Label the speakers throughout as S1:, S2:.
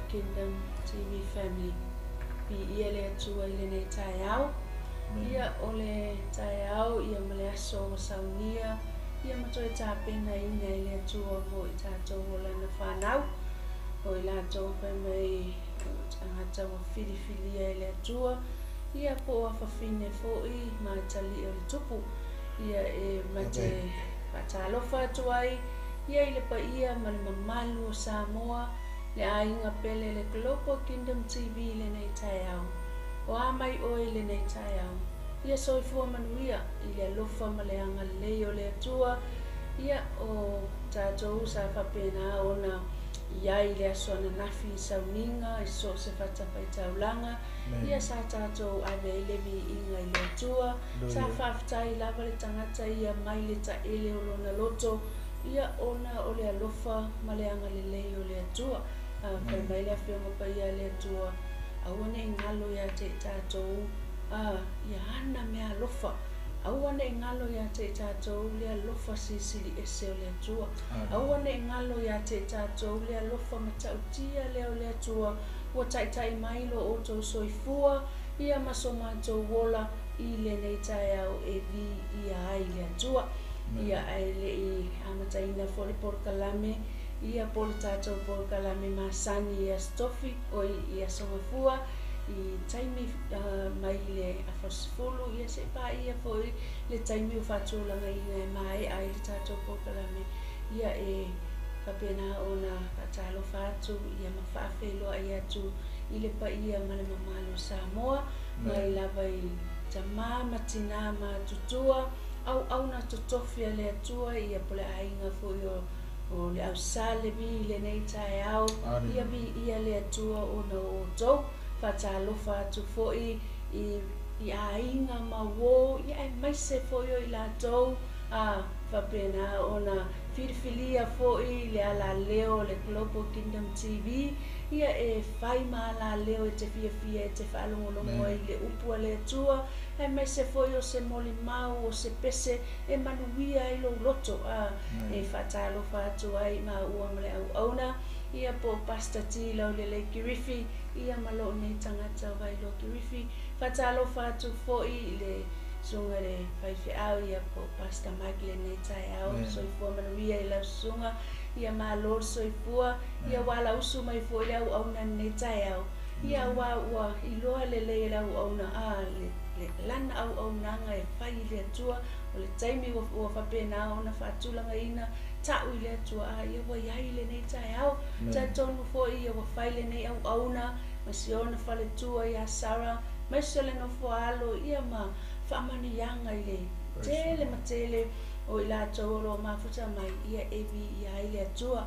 S1: Kingdom TV family. Viia le Atua i lenei taeao. Ia o le taeao ia ma le aso ua saunia ia ma toe tapenaina e le Atua mo i tatou o Lana fanau, o i latou fai mai o tagata ua filifilia e le Atua, ia po o afafine foi ma atalii o le Tupu. Ia e ma te faatalofa atu ai ia i le paia ma le mamalu o Samoa, le aiga pele le Global Kingdom TV i lenei taeao. O a mai oe i lenei taeao? Ia soifua manuia i le alofa ma le agalelei o le Atua, ia o tatou sa faapena ona i ai i le aso ananafi i sauniga i so o se fatafaitaulaga, ia sa tatou ave ai le viiga i le Atua. Sa faafetai lava le tagata ia mai le taele o lona loto, ia ona o le alofa ma le agalelei o le Atua. Fai mai le Afioga Paia a le Atua, aua ne i galo ia te i tatou ia ana meaalofa. Aua ne i galo ia te i tatou le alofa silisili ese o le Atua. Aua ne i galo ia te i tatou le alofa matautia lea o le Atua ua taitai mai lo outou soifua ia ma so matou ola i lenei taeao e viia ai le Atua. Ia ae le i amataina foi le polokalame, ia po o le tatou polokalame masani i Aso Tofi, oi i Aso Gafua, i taimi mai le afa 10, ia se i paia foi le taimi o faatulagaina e maea ai le tatou polokalame, ia e faapena ona faatalofa atu ia ma faafeiloai atu i le paia ma le mamalu o Samoa, mai lava i tama ma tinā matutua, auauna totofi a le Atua, ia po le aiga foi o le Ausalevi i lenei taeao, ia viia le Atua ona o outou. Faatalofa atu foi i aiga ma uō, ia aemaise foi o i latou a faapena ona filifilia foi le alaleo o le Global Kingdom TV, ia e fai ma alaleo e te fiafia e te faalogologo ai i le upu a le Atua, aemaise foi o se molimau, o se pese e manuia ai lou loto, a e faatalofa atu ai maua ma le auauna, ia po o Pastor T. Laulelei Kirifi, ia ma lou nei tagata o Vailoa Kirifi. Faatalofa atu foi i le susuga i le faifeau, ia po o Pastor Mike lenei taeao. Soifua manuia i lau susuga, ia malo le soifua, ia ua alausu mai foi le auauna lenei taeao, ia aua ua iloa lelei e le auauna a le lana auaunaga e fai i le Atua, o le taimi ua faapena ona faatulagaina ta'u i le Atua, a ia ua i ai lenei taeao. Talitonu foi ia ua fai lenei auauna ma si ona faletua ia Sara, aemaise o le nofoaalo ia ma faamanuiaga i le tele ma tele o i latou o lo o mafuta mai, ia e viia ai le Atua.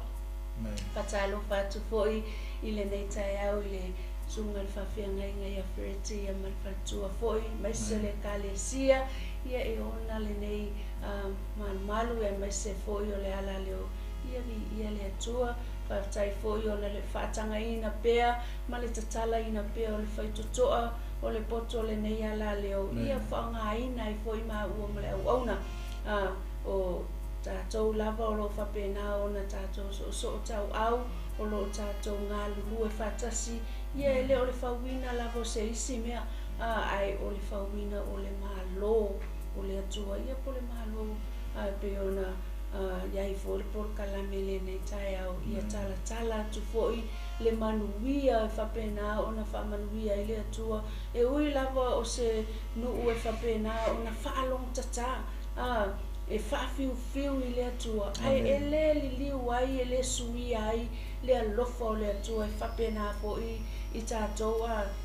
S1: Faatalofa atu foi i lenei taeao i le susuga i le faafeagaiga ia Fereti ia ma le faletua foi, aemaise o le Ekalesia ia e ona lenei malumalu, aemaise foi o le alaleo, ia viia le Atua. Faafetai foi ona le faatagaina pea ma le tatalaina pea o le faitotoa o le poto o lenei alaleo, ia faaaogaina ai foi maua ma le auauna o tatou lava o lo o faapena ona tatou soosoo tauau, o lo o tatou galulue faatasi, ia e le o le fauina lava o se isi mea, ae o le fauina o le Malo o le Atua, ia po o le Malo e pei ona i ai foi le polokalame i lenei taeao, ia talatala atu foi le manuia e faapena ona faamanuia ai le Atua, e ui lava o se nuu e faapena ona faalogotata, e faafiufiu i le Atua, ae e le liliu ai, e le suia ai le alofa o le Atua e faapena foi i tatou,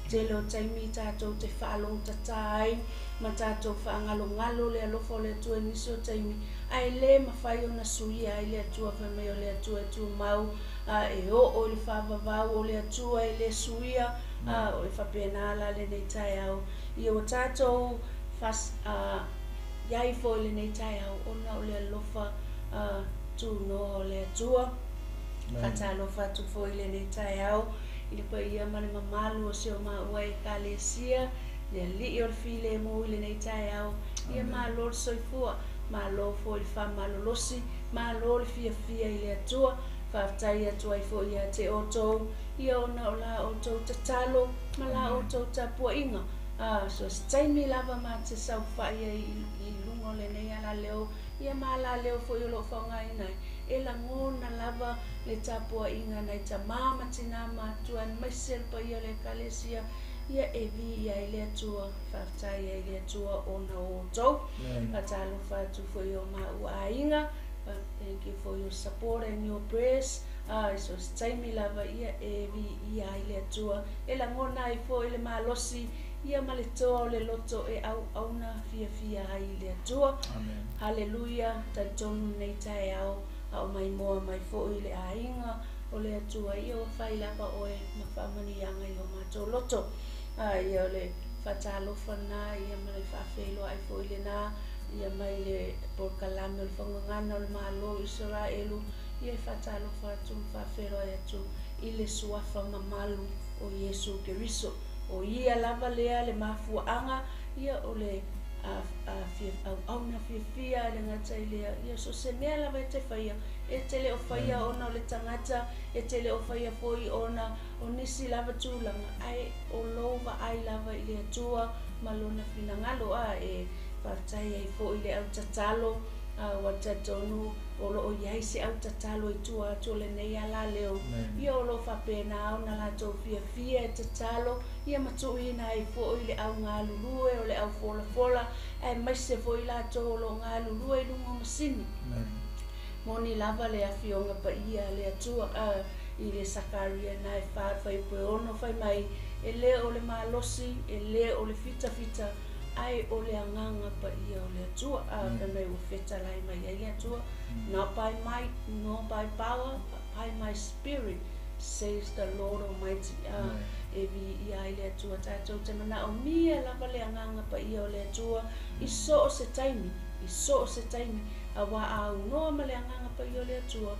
S1: tele o taimi tatou te faalogotata ai ma tatou faagalogalo le alofa o le Atua i nisi o taimi, ae le mafai ona suia ai le Atua, fai mai o le Atua e tumau, e oo i le faavavau o le Atua e le suia, o e faapena la lenei taeao, ia ua tatou i ai foi lenei taeao ona o le alofa tunoa o le Atua. Faatalofa atu foi lenei taeao i le paia ma le mamalu o si o maua Ekalesia, le Alii o le filemu i lenei taeao, ia malo le soifua, malo foi le faamalolosi, malo le fiafia i le Atua. Faafetai atu ai foi ia te outou, ia ona o la outou tatalo ma la outou tapuaiga. So se taimi lava ma te saofai ai i luga o lenei alaleo, ia ma alaleo foi o lo o faaaogaina ai, e lagona lava le tapuaiga nai tamā ma tinā matua aemaise le paia o le Ekalesia, ia e viia ai le Atua, faafetai ai le Atua ona o outou. Faatalofa atu foi i o maua aiga, thank you for your support and your prayers. So se taimi lava ia e viia ai le Atua, e lagona ai foi le malosi ia ma le toa o le loto e auauna fiafia ai i le Atua. Haleluia, talitonu lenei taeao a o maimoa mai foi le aiga o le Atua, ia ua fai lava oe ma faamanuiaga i o matou loto. Ia o le faatalofa lena ia ma le faafeiloai foi lena ia mai le polokalame o le Faugagana o le Malo o Isaraelu, ia e faatalofa atu ma faafeiloai atu i le suafa mamalu o Iesu Keriso. O ia lava lea le mafuaaga ia o le auauna fiafia e le gata i lea, ia so se mea lava e te faia, e te le o faia ona o le tagata, e te le o faia foi ona o nisi lava tulaga, ae o lou vaai lava i le Atua ma lona finagalo. E faafetai ai foi le autatalo, ua talitonu o lo o i ai se autatalo i tua atu o lenei alaleo, ia o lo o faapena ona latou fiafia e tatalo, ia ma tuuina ai foi le au galulue o le au folafola, aemaise foi latou o lo o galulue i luga o masini. Moni lava le afioga paia a le Atua i le Sakaria na e 4:6 fai mai, e le o le malosi, e le o le fitafita, ae o le agaga paia o le Atua. Fai mai ua fetalai mai ai le Atua, not by might, nor by power, but by my spirit, says the Lord Almighty. E viia ai le Atua, tatou te manaomia lava le agaga paia o le Atua i so o se taimi, i so o se taimi, auā a aunoa ma le agaga paia o le Atua,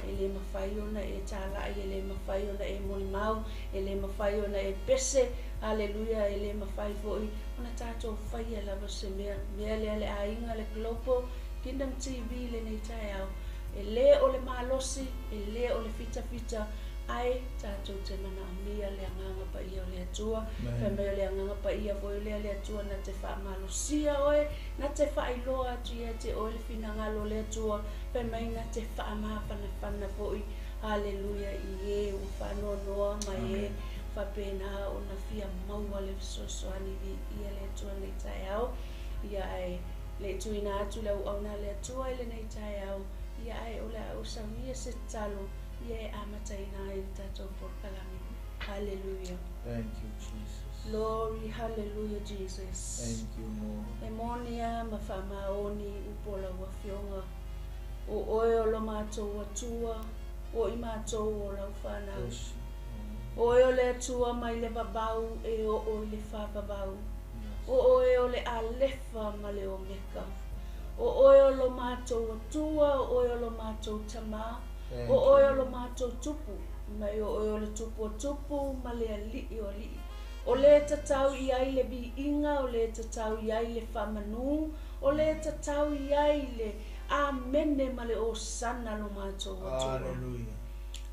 S1: e le mafai ona e talai, e le mafai ona e molimau, e le mafai ona e pese, haleluia, e le mafai foi ona tatou faia lava se mea. Mea lea le aiga le Global Kingdom TV lenei taeao, e le o le malosi, e le o le fitafita, ae tatou te manaomia le agaga paia o le Atua. Fai mai o le agaga paia foi lea le Atua na te faamalosia oe, na te faailoa atu ia te oe le finagalo o le Atua, fai mai na te faamafanafana foi, haleluia, i e ua faanoanoa ma e faapena ona fia maua le fesoasoani viia le Atua lenei taeao. Ia ae le tuuina atu le auauna a le Atua i lenei taeao, ia ae o le a ou saunia se tatalo ia e amataina ai le tatou polokalame. Haleluia.
S2: Thank you, Jesus.
S1: Glory, hallelujah, Jesus.
S2: Thank you, Lord.
S1: E moni lava ma faamaoni upu o lau afioga, o oe o lo matou Atua, o i matou o lau fanau.
S2: Yes,
S1: O oe o le Atua mai le vavau e oo i le faavavau.
S2: Yes.
S1: O oe o le Alefa ma le Omeka. O oe o lo matou Atua, o oe o lo matou Tamā,
S2: Thank
S1: o oe
S2: you,
S1: o lo
S2: Lord.
S1: matou Tupu, mai o oe o le Tupu o Tupu ma le Alii o Alii. O le tatau i ai le viiga, o le tatau i ai le faamanu, o le tatau i ai le amene ma le osana lo matou Atua.
S2: Hallelujah.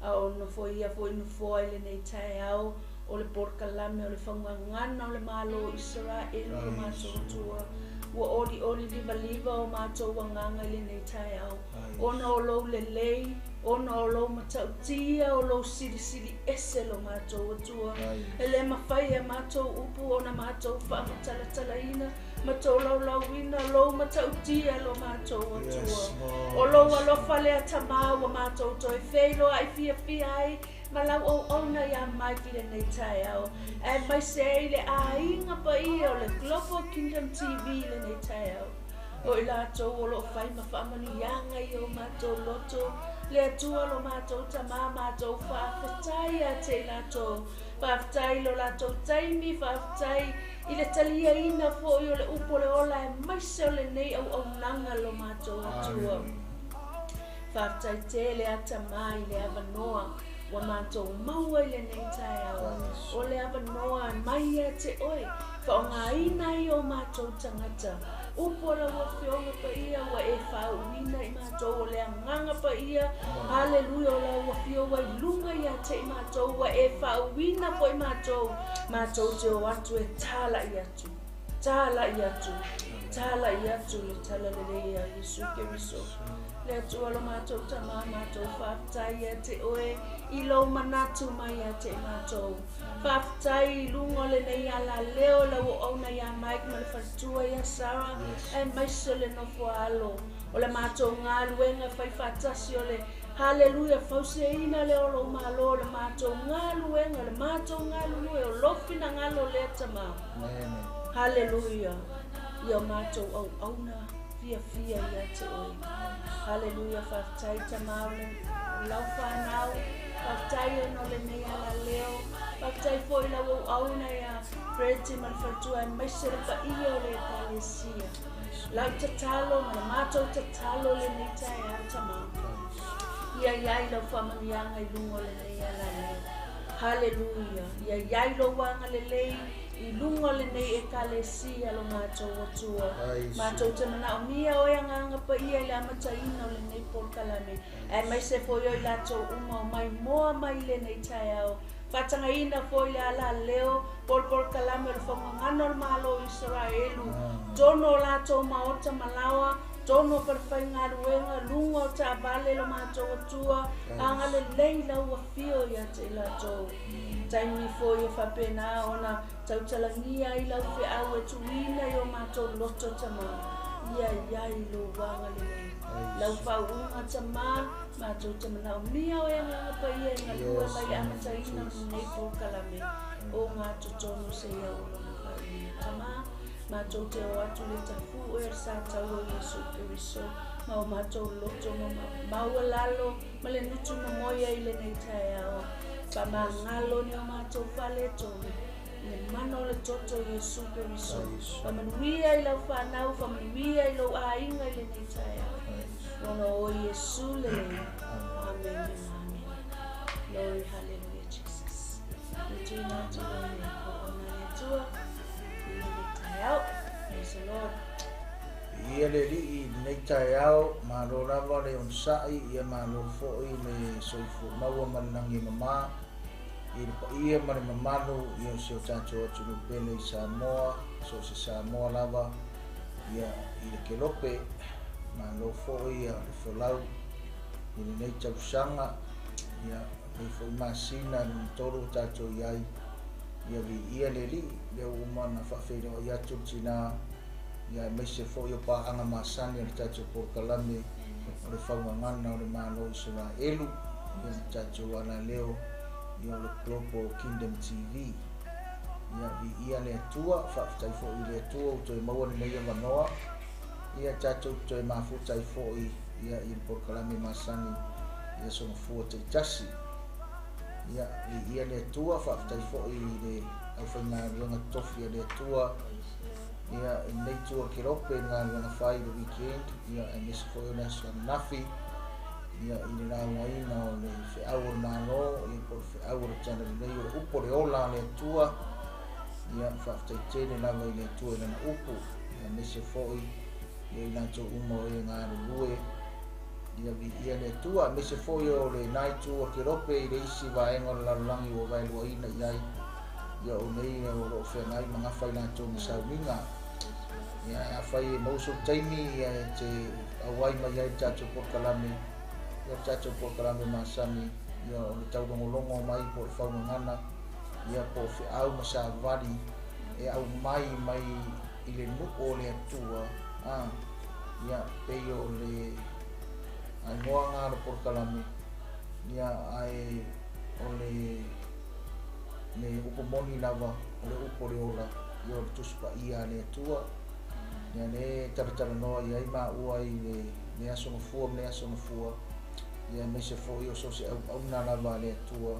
S1: A o nofoia foi nofoa i lenei taeao o le polokalame o le Faugagana o le Malo o Isaraelu lo matou Atua. Ua olioli livaliva o matou agaga i lenei taeao, ona o lou lelei, ona o lou matautia, o lou silisili ese lo matou Atua. E le mafai e matou upu ona matou faamatalatalaina ma tolaulauina lou matautia lo matou Atua.
S2: Yes,
S1: O
S2: Lord.
S1: lou alofa lea tamā ua matou toe feiloai fiafia ai ma lau auauna ia Mike i lenei taeao, aemaise ai le aiga paia o le Global Kingdom TV i lenei taeao. O i latou o lo o fai ma faamanuiaga i o matou loto, le Atua lo matou tamā, matou faafetai ia te i latou. Faafetai lo latou taimi, faafetai i le taliaina foi o le upu o le ola aemaise o lenei auaunaga lo matou Atua.
S2: Hallelujah.
S1: Faafetai tele a tamā i le avanoa ua matou maua i lenei taeao. O le avanoa mai ia te oe, faaaogaina ai o matou tagata. Upu o lau Afioga paia ua e faauuina i matou o le agaga paia. Haleluia o lau Afioga i luga ia te i matou ua e faauuina foi matou. Matou te o atu e talai atu. Talai atu. Talai atu le talalelei a Iesu Keriso. Le Atua lo matou Tama, matou faafetai ia te oe i lou manatu mai ia te i matou. Faafetai i luga o lenei alaleo lau auauna ia Mike ma le faletua ia Sarah, aemaise o le nofo a alo o le matou galuega fai faatasi o le Haleluia fausiaina lea o lou Malo o le matou galuega, le matou galulue o lou finagalo lea Tama. Haleluia ia o matou auauna fiafia ia te oe. Haleluia faafetai Tama o le lau fanau, faafetai ona o lenei alaleo, faafetai foi lau auauna ia Freddie ma le faletua aemaise le paia o le Ekalesia. Lau tatalo ma le matou tatalo lenei taeao Tama. Ia iai lau faamanuiaga i luga o lenei alaleo. Haleluia. Ia iai lou agalelei i luga o lenei Ekalesia lo matou Atua. Matou te manaomia oe Agaga Paia i le amataina o lenei polokalame, aemaise foi o i latou uma o maimoa mai i lenei taeao. Faatagaina foi le alaleo po o le polokalame o le Faugagana o le Malo o Isaraelu, tonu o latou maota ma laoa, tonu o falefaigaluega, luga o taavale lo matou Atua, agalelei lau afio ia te i latou. Taimi foi e faapena ona tautalagia ai lau feau e tuuina i o matou loto Tama, ia iai lou agalelei. Lau faauuga Tama, matou te manaomia oe Agaga Paia e galue mai le amataina o lenei polokalame o ngā totonu seia o lona faauuina. Tama, matou te o atu le tafu oe o le sa tau o Iesu Keriso ma o matou loto ma maualalo ma le nutu momoe ai i lenei taeao. Faamagalo ni o matou faaletonu i le mana o le toto o Iesu Keriso. Faamanuia i lau fanau, faamanuia i lou aiga i lenei taeao. Ona o Iesu lelei. Amen. Amen. Glory, hallelujah, Jesus. Le tuina atu loa le auauna a le Atua i lenei taeao. Praise the Lord.
S2: Viia le Alii i lenei taeao, malo lava le onosai, ia malo foi le soifua maua ma le lagi e mama i le paia ma le mamalu ia o si o tatou atunuu pele i Samoa, so o se Samoa lava ia i le kelope, malo foi ia le folau i lenei tausaga, ia lenei foi masina lona tolu ua tatou i ai, ia viia le Alii, lea ua uma ona faafeiloai atu le tina ia aemaise foi o paaga masani a le tatou polokalame o le Faugagana o le Malo o Isaraelu, ia le tatou alaleo ia o le Global Kingdom TV. Ia viia le Atua, faafetai foi i le Atua ua toe maua lenei avanoa, ia tatou toe mafuta ai foi ia i le polokalame masani i aso gafua taitasi. Ia viia le Atua, faafetai foi i le aufaigaluega totofi a le Atua Ia, i lenei itu o le Kelope i le galuega fai i le weekend, ia, aemaise foi o le aso ananafi, ia, i le laugaina o le feau o le Malo, ia, po o le feau o le Talalelei, o le upu o le ola a le Atua, ia, faafetai tele lava i le Atua i lana upu, ia, aemaise foi, ia, i latou uma o e galulue, ia, viia le Atua, aemaise foi o lena itu o le Kelope i le isi vaega o le lalolagi ua vaeluaina i ai, Ia o nei o lo o feagai ma gafa i latou ma sauniga. Ia afai e maua sou taimi ia e te auai mai ai le tatou polokalame, ia le tatou polokalame masani, ia o le taulogologo mai po o le faugagana, ia po o feau ma savali e aumai mai i le nuu o le Atua, a, ia pei o le igoa na o le polokalame, ia ae o le le upu moni lava, o le upu o le ola, ia o le Tusi Paia a le Atua. Ia lea e talatalanoa i ai maua i le, le aso gafua ma le aso gafua, ia aemaise foi o so o se auauna lava a le Atua,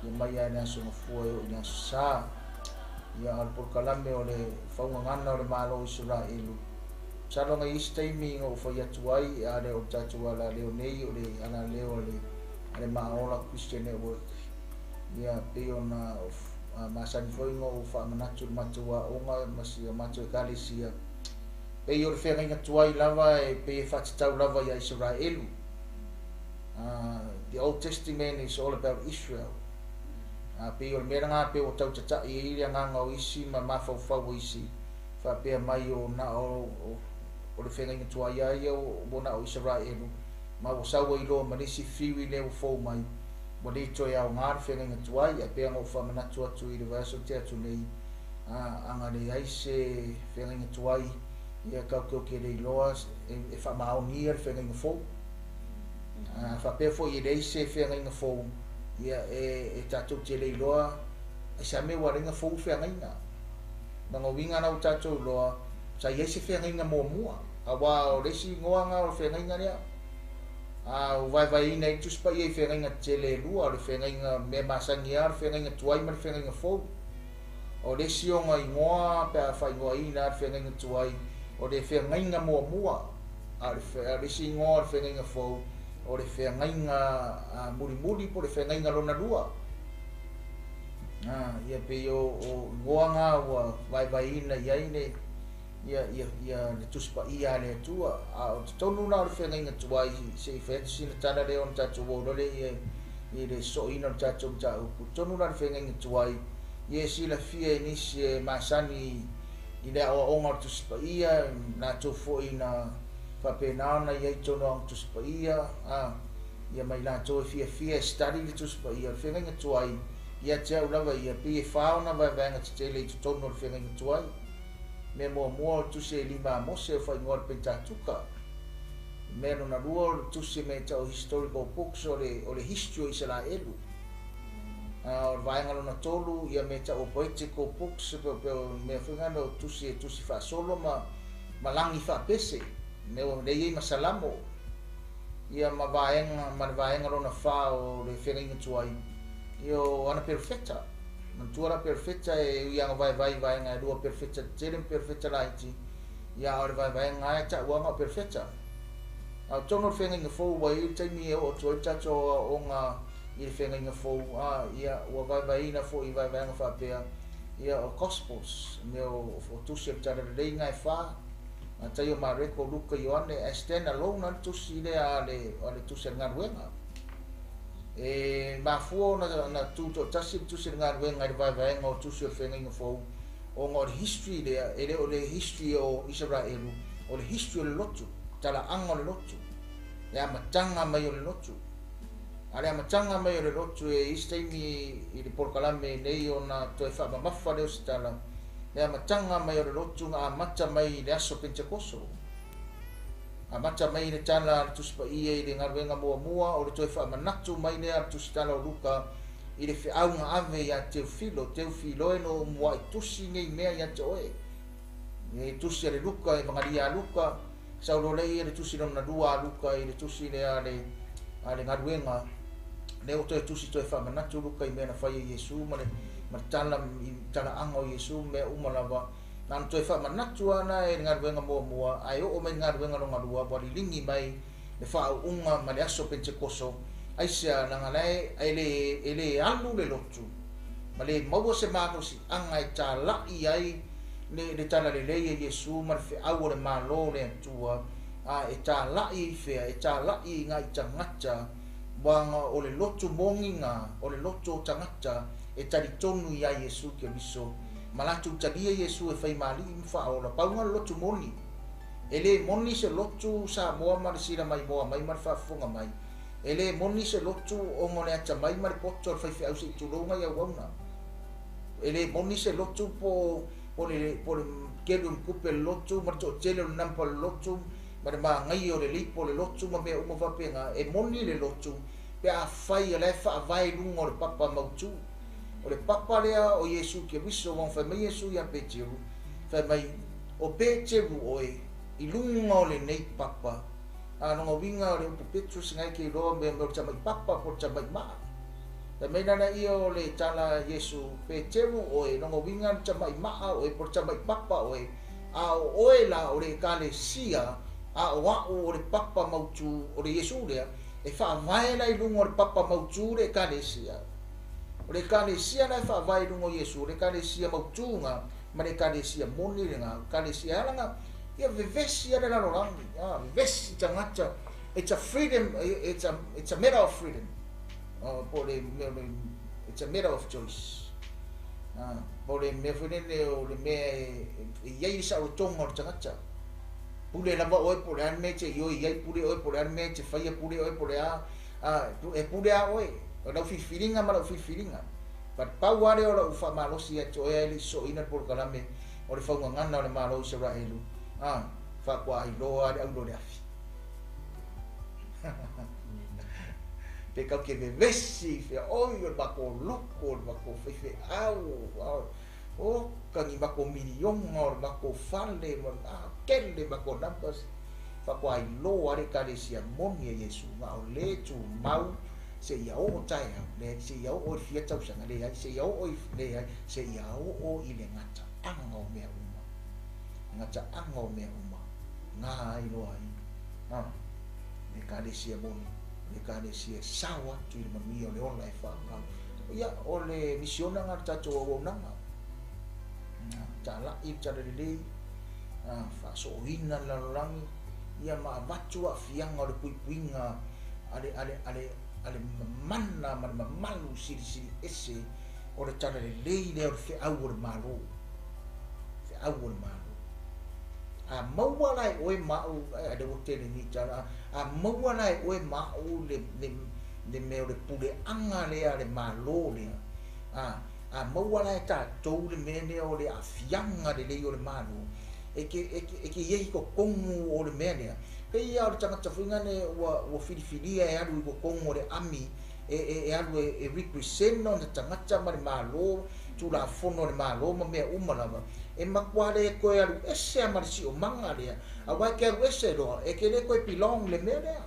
S2: ia mai lava i le aso gafua e oo i le aso Sa. Ia a o le polokalame o le faugagana o le Malo o Isaraelu, masalo na i isi taimi na ou fai atu ai, a le o le tatou alaleo nei, o le alaleo a le, a le Maaola Christian Network, Ia, pei ona masani foi ona ou faamanatu i le matou aoga ma si a matou Ekalesia, Pei o le feagaiga tuai lava e pei e faatatau lava ia Isaraelu. The Old Testament is all about Israel. Pei o le mea lena pei ua tau tata'i ai le agaga o isi ma mafaufau o isi faapea mai o na o o le feagaiga tuai lava ia ua na o Isaraelu ma ua sau ai loa ma le isi theory lea ua fou mai ua le toe aoga le feagaiga tuai. Ae pei ona ou faamanatu atu i le vaiaso na tea atu nei, a na leai se feagaiga tuai, ia tatou te le iloa e faamaonia le feagaiga fou. A faapea foi e leai se feagaiga fou, ia e tatou te le iloa aisea mea ua ala ai ona fou le feagaiga. Lona uiga la ua tatou iloa sa i ai se feagaiga muamua, aua o le isi igoa lena o le feagaiga lea. A ua vaevaeina ai le Tusi Paia i feagaiga tetele e lua, o le feagaiga mea masani lava o le feagaiga tuai ma le feagaiga fou. O le isi ona igoa pe a faaigoaina le feagaiga tuai, o le feagaiga muamua, a o le isi igoa o le feagaiga fou, o le feagaiga mulimuli po o le feagaiga lona lua. Ia pei o igoa na ua vaevaeina i ai le ia ia ia le Tusi Paia a le Atua. A o totonu la o le feagaiga tuai, se i fai atu sina tala lea ona tatou o loa lea i le sosoina o le tatou mataupu. Totonu la o le feagaiga tuai, ia e silafia e nisi e masani i le aoaoga o le Tusi Paia, latou foi na faapena ona i ai totonu o Aoga Tusi Paia, ia ma i latou e fiafia e study le Tusi Paia. O le feagaiga tuai, ia te au lava ia, pei e fa ona vaevaega tetele i totonu o le feagaiga tuai. Mea muamua o le tusi e lima a Mose o faaigoa o le Penitatuka. Mea lona lua o le tusi mea e tau historical books o le history o Isaraelu. O le vaega lona tolu ia mea e tau o poetical books pe o mea foi ngana o tusi e tusi faasolo ma lagi faapese. Mea o lea i ai ma Salamo. Ia ma vaega ma le vaega lona fa o le feagaiga tuai ia o ana perofeta. Manatua la perofeta e ui lava vaevae i vaega e lua, perofeta tetele ma perofeta laiti, ia a o le vaevaega e ta'uaga o perofeta. A o totonu o le feagaiga fou ua i ai le taimi e oo atu ai le tatou aoaoga i le feagaiga fou, ia ua vaevaeina foi i vaevaega faapea ia o Gospels, mea o tusi o le Talalelei na e fa, Mataio, Mareko, Luka, Ioane, ae stand alone lava le tusi lea a le tusi a le galuega. E mafua ona tutoatasi le tusi a le galuega i le vaevaega o tusi o le feagaiga fou, ona o le history lea, e le o le history o Isaraelu, o le history o le lotu, talaaga o le lotu, le amataga mai o le lotu. A le amataga mai o le lotu e i ai se taimi i le polokalame nei ona toe faamamafa lea o se tala, le amataga mai o le lotu na amata mai i le aso Pentekoso. Amata mai le tala a le Tusi Paia i le galuega muamua o le toe faamanatu mai lea a le Tusi Tala o Luka i le feau na ave ia Teofilo, Teofilo e na ou mua'i tusi nei mea ia te oe. E tusi a le Luka, Evagalia a Luka, sau loa lea ia le tusi lona lua a Luka i le tusi lea a le galuega, lea ua toe tusi toe faamanatu Luka i mea na fai e Iesu ma le tala i talaaga o Iesu mea uma lava. Na ona toe faamanatu lava na e le galuega muamua, ae oo mai le galuega lona lua ua liligi mai le faauuga ma le aso Pentekoso, aisea leaga la e le alu le lotu ma le maua se malosiaga e tala'i ai le talalelei a Iesu ma le feau o le Malo o le Atua, a e tala'i i fea, e tala'i i nai tagata, uaga o le lotu moni na, o le lotu o tagata e talitonu ia Iesu Keriso ma latou talia Iesu e fai ma Alii ma Faaola. Pau lena o le lotu moni. E le moni se lotu Samoa ma le silamaimoa mai ma le faafofoga mai. E le moni se lotu ona o le atamai ma le poto o le faifeau se i tulou nai auauna. E le moni se lotu po o le kelu o le tupe o le lotu ma le toatele o le nampa o le lotu ma le manaia o le leipa o le lotu ma mea uma faapena. E moni le lotu pe afai o la e faavae i luga o le papa mautu. O le papa lea o Iesu Keriso, ua fai mai Iesu ia Peteru, fai mai, o Peteru oe, i luga o lenei papa. A lona uiga o le upu Petrus ngai ke iloa mea o le tamai papa po o le tamai maa. Fai mai lana ia o le tala Iesu, Peteru oe, lona uiga le tamai maa oe po o le tamai papa oe, a o oe la o le ekalesia, a o a'u o le papa mautu o le Iesu lea, e faavae la i luga o le papa mautu le ekalesia. O le ekalesia la e faavae i luga o Iesu, o le ekalesia mautuga ma le ekalesia moni lena. Ekalesia e ala Ia vevesi lava le lalolagi, a, vevesi tagata. It's a freedom, it's a matter of freedom. Po o le mea o le, it's a matter of choice. Po o le mea foi lele o le mea e i ai le saolotoga o le tagata. Pule lava oe po o le a le mea e te ioe i ai, pule oe po o le a le mea e te faia, pule oe po o le a, e pule lava oe. O lau filifiliga ma lau filifiliga. But pau lava lea o lau faamalosi ia te oe ae le i sosooina le polokalame o le faugagana o le Malo o Isaraelu, a, faatoa ailoa lava le aulo o le afi. Pe kau ke vevesi i feaoi o le matou loto, o le matou faifeau, o ka ni matou miliona, o le matou fale, ma tele matou numbers. Faatoa ailoa lava le Ekalesia moni e Iesu, na o le tumau seia oo taeao, leai, seia oo i le fia tausaga, leai, seia oo i, leai, seia oo i le gataaga o mea uma. Gataaga o mea uma, na ailoa ai, le Ekalesia moni, le Ekalesia e sao atu i le manuia o le ola e faamau. Ia, o le misiona lena a le tatou auaunaga. Talai le talalelei, faasooina le lalolagi, ia ma avatu aafiaga o le puipuiga a le, a le, a le, a le mamana ma le mamalu silisili ese o le talalelei lea o le feau o le Malo. Feau o le Malo. A maua la e oe ma au, a lea ua tele ni tala, a maua la e oe ma au le, le, le mea o le puleaga lea a le Malo lea, a maua la e tatou le mea lea o le aafiaga lelei o le Malo, e ke, e ke, e ke i ai i totonu o le mea lea. Pei lava o le tagata foi lea ua, ua filifilia e alu i totonu o le ami, e, e, e alu e, e represent ona tagata ma le Malo, Tulafono o le Malo ma mea uma lava, e matua le toe alu ese a ma le siomaga lea, aua e te alu ese loa, e te le toe belong le mea lea.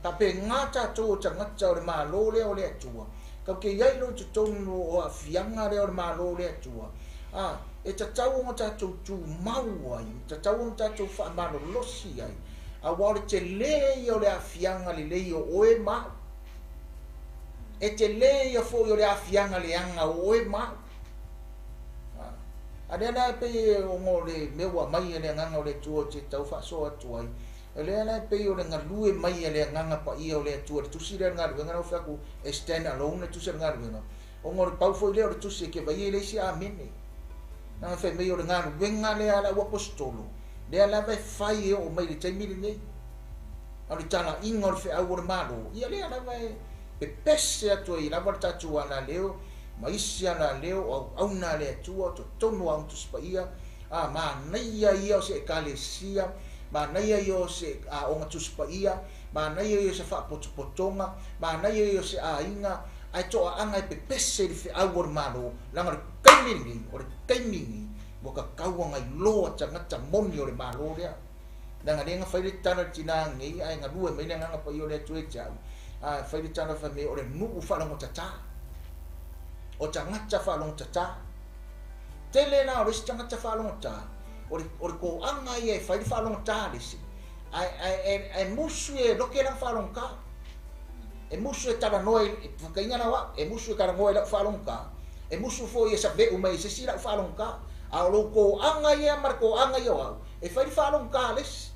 S2: Faapena tatou o tagata o le Malo lea o le Atua, tatou te i ai loa i totonu o aafiaga lea o le Malo o le Atua, a, e tatau ona tatou tumau ai, e tatau ona tatou faamalolosi ai, aua o le tele ia o le aafiaga lelei o oe ma au. E tele ia foi o le aafiaga leaga o oe ma au. A lea la e pei ona o le mea ua aumai e le Agaga o le Atua ou te tau faasoa atu ai, o lea la e pei o le galue mai a le Agaga Paia o le Atua i le tusi lea o le galuega, lea ua fai atu e stand alone le tusi o le galuega, ona o le pau foi lea o le tusi e te vaai e leai se amene. Leaga fai mai o le galuega lea a le auaposetolo, lea lava e fai e oo mai i le taimi lenei. A o le talaiga o le feau o le Malo, ia lea lava e pepese atu ai lava le tatou alaleo ma isi alaleo o auauna a le Atua o totonu o Aoga Tusi Paia, a, manaia ia o se Ekalesia, manaia ia o se Aoga Tusi Paia, manaia ia o se faapotopotoga, manaia ia o se aiga, ae toaaga e pepese i le feau o le Malo, leaga o le taimi lenei, o le taimi lenei, ua tatau ona iloa tagata moni o le Malo lea. Leaga lea na fai le tala i le tina nei, ae galue mai le Agaga Paia o le Atua ia te au, a fai le tala fai mai o le nuu faalogotata, o tagata faalogotata. Tele la o le isi tagata faalogotata, o le, o le toaga ia e fai le faalogotata a le isi, ae, ae, ae, ae musu e loke lana faalogotata. E musu e talanoa i, fakainga la o au, e musu e talanoa i lau faalogotata, e musu foi e saveu mai e se isi lau faalogotata. A o lou toaga ia ma le toaga ia o au, e fai le faalogotata a le isi.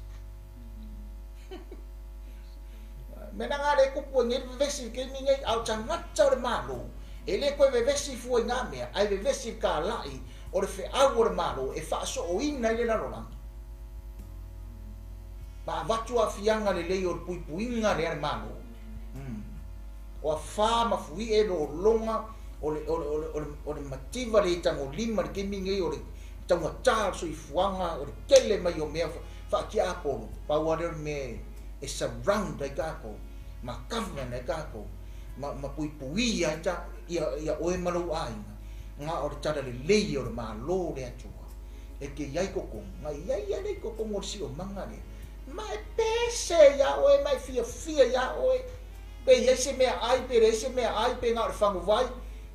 S2: Mea na le tupu ai nei le vevesi i le taimi nei, a o tagata o le Malo, e le toe vevesi fua i ngā mea, ae vevesi i le kālaʻi o le feau o le Malo e faasooina ai le lalolagi. Ma avatu aafiaga lelei o le puipuiga lea a le Malo. O afā ma fuiʻe lologa o le, o le, o le, o le, o le mativa le tagolima i le taimi nei o le taugatā o le soifuaga, o le tele mai o mea faatiapolo, pau lava lea o le mea e surround ai tatou, ma govern ai tatou, ma, ma puipuia ai ta, ia, ia oe ma lou aiga, na o le talalelei o le Malo o le Atua, e te i ai totonu, na i ai lava lea i totonu o le siomaga lea, ma e pese iā oe, ma e fiafia iā oe, pe i ai se meaai, pe leai se meaai, pe na o le faguvai,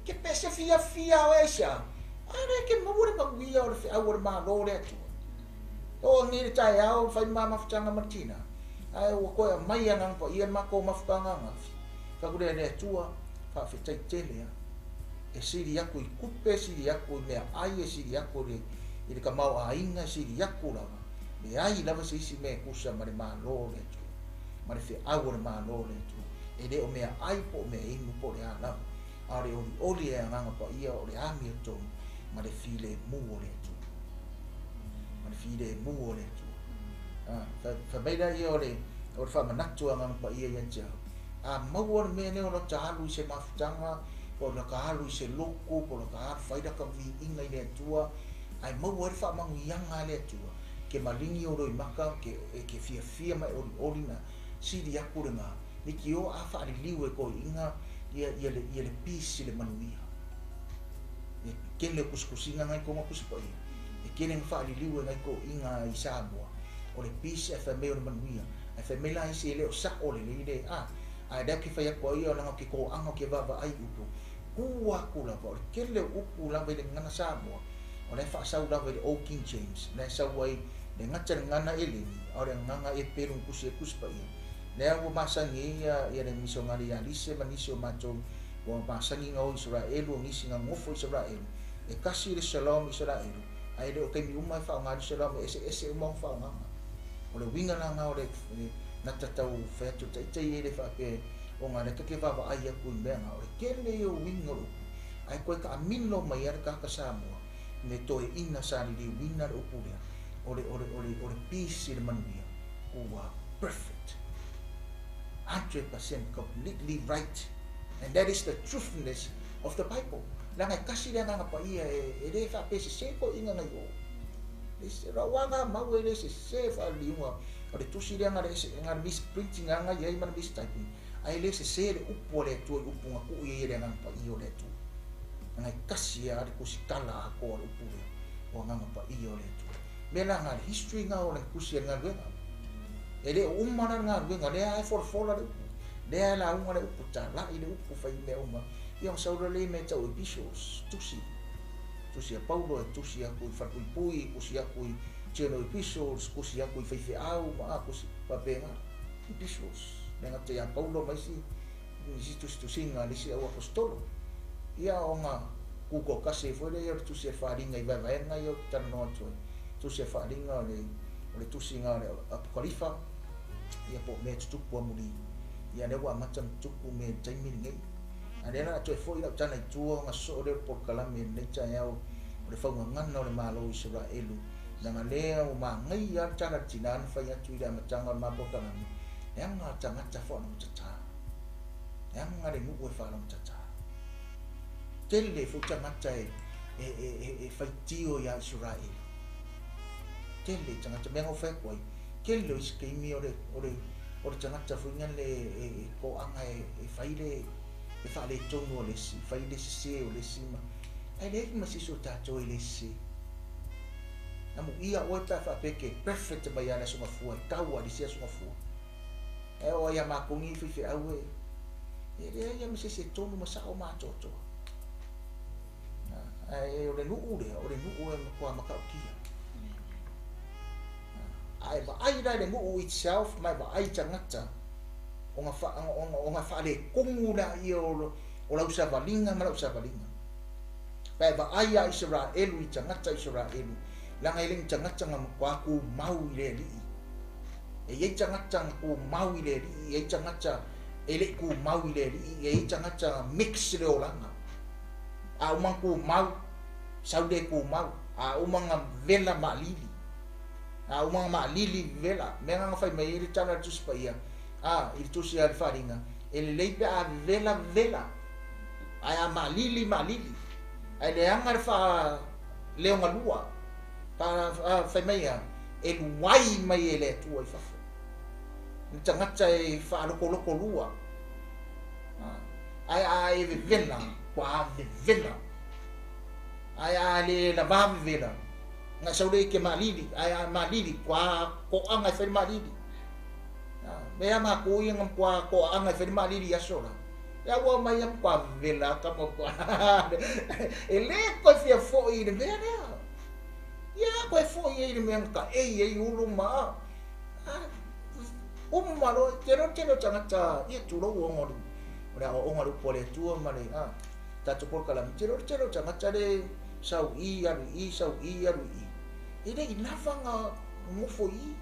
S2: ke pese fiafia oe aisea? A lea e te maua le manuia o le feau o le Malo o le Atua. Oo nei le taeao fai ma mafutaga ma le tina, ae ua toe aumai Agaga Paia le matou mafutaga ananafi. Fai atu lea, Le Atua, faafetai tele lava. E sili atu i tupe, e sili atu i meaai, e sili atu i le I le tamaoaiga e sili atu lava, leai lava se isi mea e tusa ma le Malo o le Atua, ma le feau o le Malo o le Atua. E le o meaai po o meainu po o le a lava, a o le olioli e Agaga Paia o le amiotonu ma le filemu o le Atua. Ma le filemu o le Atua. Fai mai laia o le faamanatu a Agaga Paia ia te au, a maua le mea lea o lota alu i se mafutaga, po o lota alu i se lotu, po o lota alu fai lata viiga i le Atua, ae maua ai le faamanuiaga a le Atua, ke maligi o loimaka, ke fiafia ma e olioli na sili atu lena, leitioa a faaliliu e toeaiina ia le peace i le manuia. E tele o tusitusiga nai tonu o Tusi Paia, e tele na faaliliu e nai toeaiina i Samoa, o le peace ae fai mai o le manuia, ae fai mai la isi e le o sao lelei le a, ae lea ou te fai atu ai ia leaga ou te toaga ou te vaavaai i upu, tu atu lava, o le tele o upu lava i le gagana Samoa, o la e faasau lava i le Old King James, la e sau ai le gata i le gagana Eleni, a o le gagana Epelu na tusi ai Tusi Paia. Lea ua masani ai ia le misionari ia Lise ma nisi o matou ua masani na o Isaraelu, o nisi na nofo i Isaraelu, e tasi le Shalom Isaraelu, ae le o taimi uma e faaaoga le Shalom, e eseese uma ona faaaogaga. O le uiga la na o le gata tau fai atu le taitai e le faapea ona lea ta te vaavaai atu i mea na, o le tele ia o uiga o le upu, ae toe taamilo mai ai le tagata Samoa le toeaina sa liliuina le upu lea, o le peace i le manuia, ua perfect, 100% completely right, and that is the truthfulness of the Bible. Leaga e tasi le Agaga Paia e le faapea sese toeaiina nai o. Rauaga mau e le sese faaliliuga o le tusi lea na le misprinting aga i ai ma le mistyping, ae le sese le upu a le Atua i upu na tuu i ai e le Agaga Paia o le Atua. Leaga e tasi lava le tusitala atoa o le upu lea o Agaga Paia o le Atua. Mea la nga le history nga o le tusi a le galuega. E le o uma la le galuega, lea e folafola le upu, lea e lauga le upu, talai le upu, fai mea uma. Ia ona sau lea mea tau epistles, tusi. Tusi a Paulo, e tusi atu i falepuipui, tusi atu i general epistles, tusi atu i faifeau, ma a tusi faapena. Epistles. Le gata ia Paulo ma isi tusitusiga a le isi au apostolo. Ia ona tutoatasi foi lea o le tusi a le faaaliga i vaevaega ia ou te talanoa atu ai. Tusi a faaaliga o le tusiga o le Apokalifa, ia po o mea tutupu amuli. Ia lea ua amata ona tutupu mea i le taimi lenei. A lea la toe foi lau tala i tua ona sosoo lea o le polokalame i lenei taeao o le faugagana o le Malo o Isaraelu. Leaga lea ua magaia le tala a le tina na fai atu i le amataga o le ma polokalame, e aga tagata faalogotata. E aga le nuu e faalogotata. Tele foi tagata e faitio ia Isaraelu. Tele tagata mea na fai atu ai. Tele o isi taimi o le tagata foi nga le e toaga e fai le e faaletonu o le isi, fai le sese o le isi ma ae leai ma se isi o tatou e le sese. Amu ia oe pe a faapea ke perfect mai ia le aso gafua, e tau a le isi aso gafua. E o ai a matou ni faifeau e leai ia ma se isi e tonu ma sao ma atoatoa. Ae o le nuu lea, o le nuu e matua matautia. Ae vaai la i le nuu itself, ma e vaai tagata ona faaletonu laia o lau savaliga ma lau savaliga. Pa e vaai a Isaraelu i tagata Isaraelu, leaga e le ni tagata na matua tumau i le Alii. E iai tagata na tumau i le Alii, e iai tagata e le'i tumau i le Alii, e iai tagata mix le olaga. A uma na tumau, sau le tumau, a uma na vela maalili. A uma na maalili vela, mea na fai mai ai le tala a le Tusi Paia, a i le tusi a le faaaliga, e lelei pe a vela vela, ae a maalili maalili. Ae leaga le faaleogalua, fai mai a, e luai mai e le Atua i fafo. Le tagata e faalotoloto lua. Ae a e vevela, ua vevela. Ae a le lavā vevela, na sau le i ke maalili, ae a maalili, ua toaga e fai le maalili. Mea matou ia na matua toaaga e fai le maalili i aso la. Ia ua mai ia matua vevela ka matua. E le koe fia foi i le mea lea. Ia koe foi ai i le mea na taei ai ulu ma uma loa, tele o tagata, ia tulou ona o le aoaoga o le upu a le Atua ma le tatou polokalame, tele o tagata le sau i, alu i, sau i, alu i. E le'i lava ga nofo i i.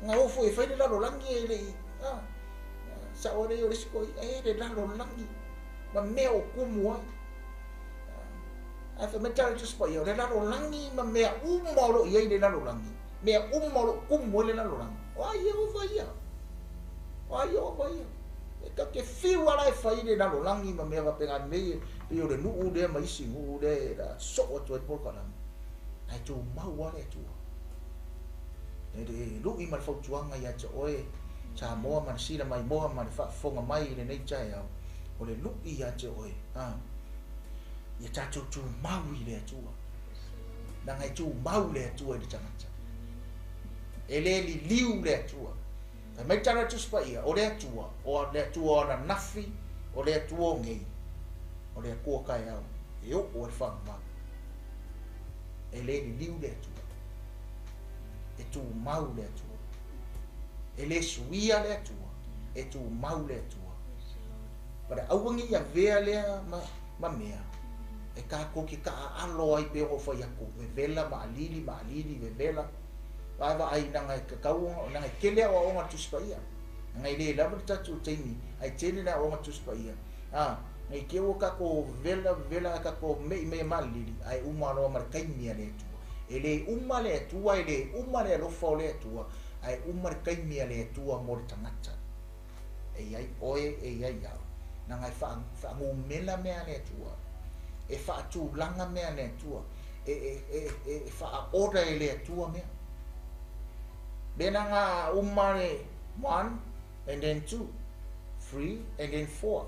S2: Ga o foi e fai le lalolagi e le'i, a, sa'o lea o le isi toeaina, e le lalolagi ma mea o tumu ai. Ae fai mai le Tala o le Tusi Paia, o le lalolagi ma mea uma o lo o i ai i le lalolagi, mea uma o lo o tumu ai le lalolagi, o a Ieova ia? O a Ieova ia? E tatou te fiu lava la e fai le lalolagi ma mea faapena nei e pei o le nuu lea ma isi nuu lea e soo atu ai le polokalame, ae tumau lava le Atua. E le lu'i ma le fautuaga ia te oe Samoa ma le sila maimoa ma le faafofoga mai i lenei taeao, o le lu'i ia te oe, a, ia tatou tumau i le Atua. Leaga e tumau le Atua i le tagata. E le liliu le Atua. Fai mai le Tala o le Tusi Paia, o le Atua, o le Atua o ananafi, o le Atua o nei, o le Atua taeao, e oo i le faavavau. E le liliu le Atua. E tumau le Atua. E le suia le Atua. E tumau le Atua. Ma le aua ne i avea lea ma, ma mea e tatou te taaalo ai pei ona ou fai atu, vevela ma alili ma alili vevela. Vaavaai leaga e tatau ona, leaga e tele aoaoga a le Tusi Paia. Leaga e le lava le tatou taimi, ae tele le aoaoga a le Tusi Paia. A, ne i te i ua tatou vevela vevela ae tatou me'i mai e malilili, ae uma loa ma le taimi a le Atua. E le uma le Atua, e le uma le alofa o le Atua, ae uma le taimi a le Atua mo le tagata. E i ai oe, e i ai au. Leaga e faanumela mea a le Atua, e faatulaga mea a le Atua, e faaola e le Atua mea. Mea leaga uma le one and then two, three and then four,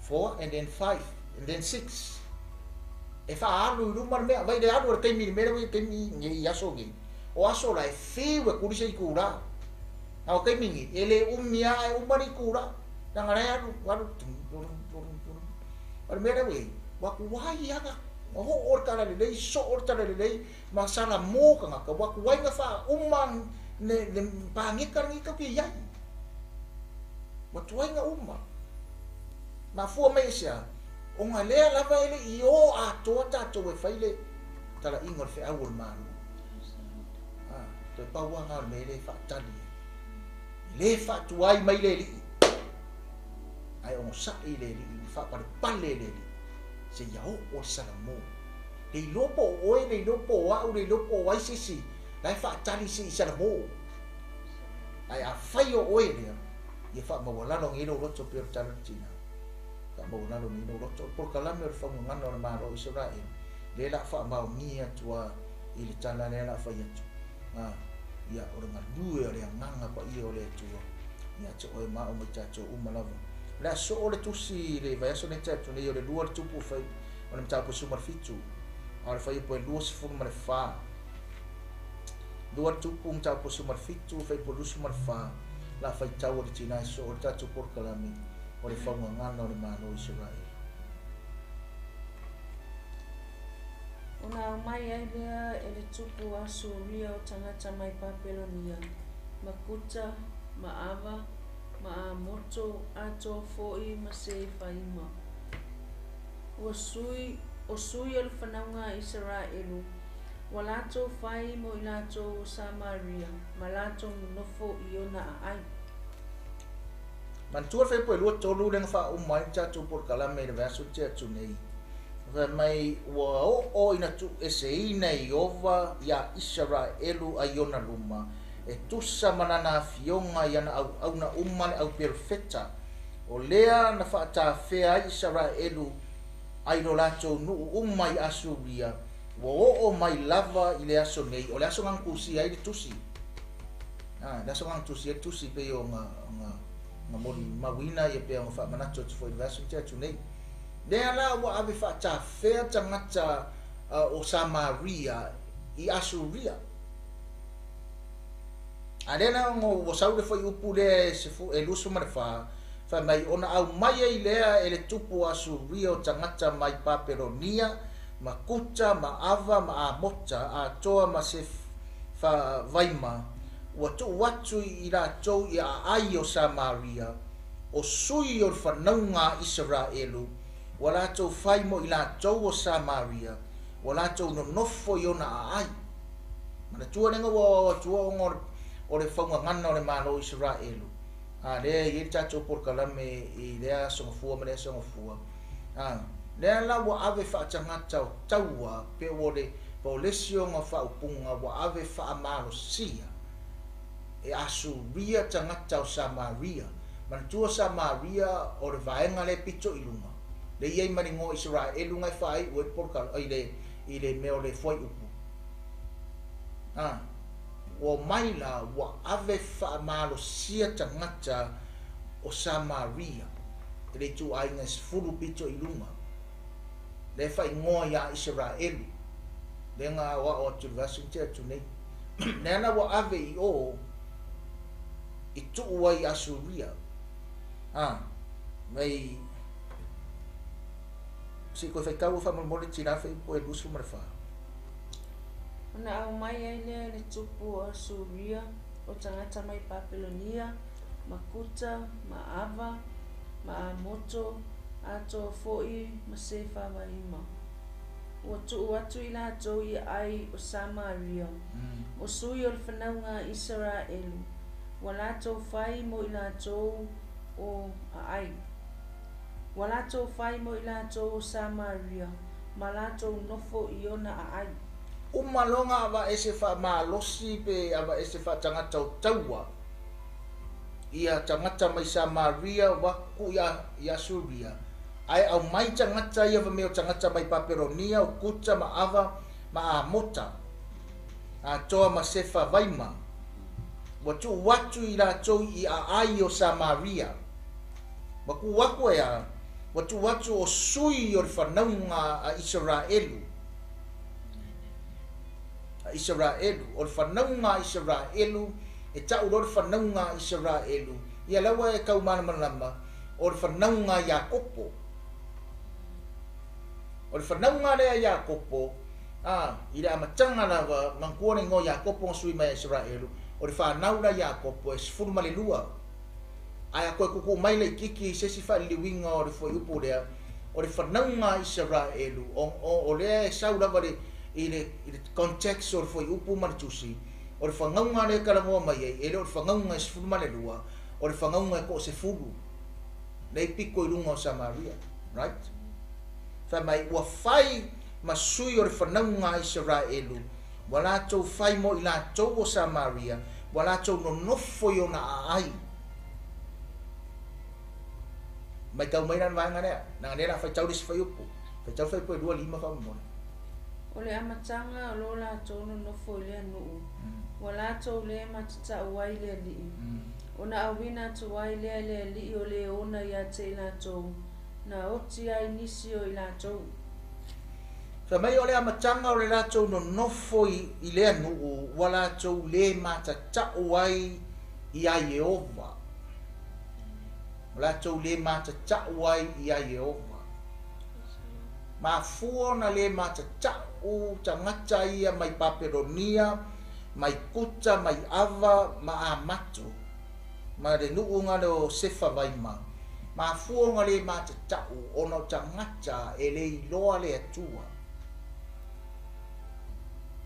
S2: four and then five and then six. E faaalu i luma le mea, vai le alu o le taimi i le mea lea ua i ai taimi nei i aso nei. O aso la e fiu e kuli se itulā. A o taimi nei, e le umi lava ae uma le itulā. Leaga la e alu, alu, tum, tum, tum, tum. O le mea lea ua i ai, ua tuai lava na oo le talalelei, soo le talalelei ma salamo tagata, ua tuai na faauma le, le paneta lenei tatou te i ai. Ua tuai na uma. Mafua mai i se a? Ona lea lava e le i o atoa tatou e fai le talaiga o le feau o le Malo. A, toe pau lava na o le mea e le faatali ai. E le faatuai mai le Alii, ae onosai le Alii, ma faapalepale le Alii, seia oo le salamo. Le iloa po o oe, le iloa po o au, le iloa po o ai se isi, la e faatali se i salamo. Ae afai o oe lea, ia faamaualalo nei lou loto pei o le tala o le tina. Faamaualalo nei lou loto. O le polokalame o le faugagana o le Malo o Isaraelu, lea la a faamaonia atu a i le tala lea la a fai atu. A, ia, o le galue o le Agaga Paia o le Atua ia te oe ma au ma i tatou uma lava. O le a soo le tusi i le vaiaso nei te atu nei, o le lua le tupu fai o le mataupu e 17, a o le fuaiupu e 24. Lua le tupu mataupu e 17, fuaiupu 24, la faitau o le tina e soo le tatou polokalame o le faugagana o le Malo o Isaraelu.
S1: Ona aumai ai lea e le tupu o Asuria o tagata mai Papelonia, ma Kuta, ma Ava, ma Amoto, atoa foi ma Sefaima. Ua sui, o sui o le fanauga a Isaraelu, ua latou fai mo i latou o Samaria, ma latou nonofo i ona aai.
S2: Manatua le fuaiupu e 23 lea na faauma ai le tatou polokalame i le vaiaso tea atu nei. Fai mai, ua oo ina tuueseina e Ieova iā Isaraelu ai ona luma, e tusa ma lana afioga i ana auauna uma le auperofeta, o lea na faatafea ai Isaraelu ai lo latou nuu uma i Asuria, ua oo mai lava i le aso nei, o le aso na tusia ai le tusi. A, le aso na tusia ai le tusi pei o na, na molimauina ia pei ona faamanatu atu foi i le vaiaso na tea atu nei. Lea la ua ave faatafea tagata o Samaria i Asuria. A lea la ona ua sau le fuaiupu lea e 24, fai mai, ona aumai ai lea e le tupu o Asuria o tagata mai Papelonia, ma Kuta, ma Ava, ma Amota, atoa ma Sefavaima, ua tuu atu i latou i aai o Samaria, o sui o le fanauga a Isaraelu, ua latou fai mo i latou o Samaria, ua latou nonofo i ona aai. Manatua lea ua aoao atua ona o le faugagana o le Malo o Isaraelu, a lea e i ai le tatou polokalame i lea aso Gafua ma lea aso Gafua. A lea la ua ave faatagata o taua pe ua le po o le isi ona faaupuga ua ave faamalosia e Asuria tagata o Samaria. Manatua Samaria o le vaega lea pito i luga, lea e i ai ma le igoa o Isaraelu na e faaiu ai le polokalame i le mea o le fuaiupu. A ua omai la ua ave faamalosia tagata o Samaria i le ituaiga e 10 pito i luga, lea e faaigoa ia Isaraelu, lea na aoao atu i le vaiaso na tea atu nei. Lea la ua ave i o i tuu ai i Asuria. A mai se i koe faitau faamolemole tina fuaiupu e 24.
S1: Ona aumai ai lea e le tupu o Asuria o tagata mai Papelonia, ma Kuta, ma Ava, ma Amoto, atoa foi ma Sefavaima. Ua tuu atu i latou i aai o Samaria, o sui o le fanauga a Isaraelu, ua latou fai mo i latou o aai. Ua latou fai mo i latou o Samaria, ma latou nofo i ona aai.
S2: Uma loa ona aveese faamalosi pe aveese faatagata o taua ia tagata mai Samaria ua tuu i Asuria, ae aumai tagata ia mea o tagata mai Papelonia, o Kuta ma Ava ma Amota, atoa ma Sefavaima, ua tuu atu i latou i aai o Samaria. Ua tuu atu e a? Ua tuu atu o sui o le fanauga a Isaraelu. A Isaraelu, o le fanauga a Isaraelu, e tau loa le fanauga a Isaraelu, ia la ua e tau malamalama, o le fanauga a Iakopo. O le fanauga lea a Iakopo, a, i le amataga lava, manatua le igoa Iakopo na sui mai a Isaraelu, o le fanau la Iakopo e 12. Ae a toe tuutuu mai laitiiti i se isi faaliliuina o le fuaiupu lea, o le fanauga a Isaraelu, o lea e sau lava i le context o le fuaiupu ma le tusi, o le fanauga lea e talanoa mai ai, e le o le fanauga e 12, o le fanauga e toasefulu, lea e pito i luga o Samaria, right? Fai mai, ua fai ma sui o le fanauga a Isaraelu, ua latou fai mo i latou o Samaria, ua latou nonofo i ona aai. Matau mai la le vaega lea, leaga lea o le a faitau le isi fuaiupu. Faitau le fuaiupu e 25 faamolemole.
S1: O le amataga o lo latou nonofo i lea nuu, ua latou le matatau ai le Alii. Ona auina atu ai lea e le Alii o le ona ia te i latou, na oti ai nisi o i latou.
S2: Fai mai o le amataga o le latou nonofo i lea nuu, ua latou le matatau ai ia Ieova. Ua latou le matatau ai ia Ieova. Mafua ona le matatau tagata ia mai Papelonia, mai Kuta, mai Ava, ma Amato, ma le nuu na lea o Sefavaima. Mafua ona le matatau ona o tagata e le iloa le Atua.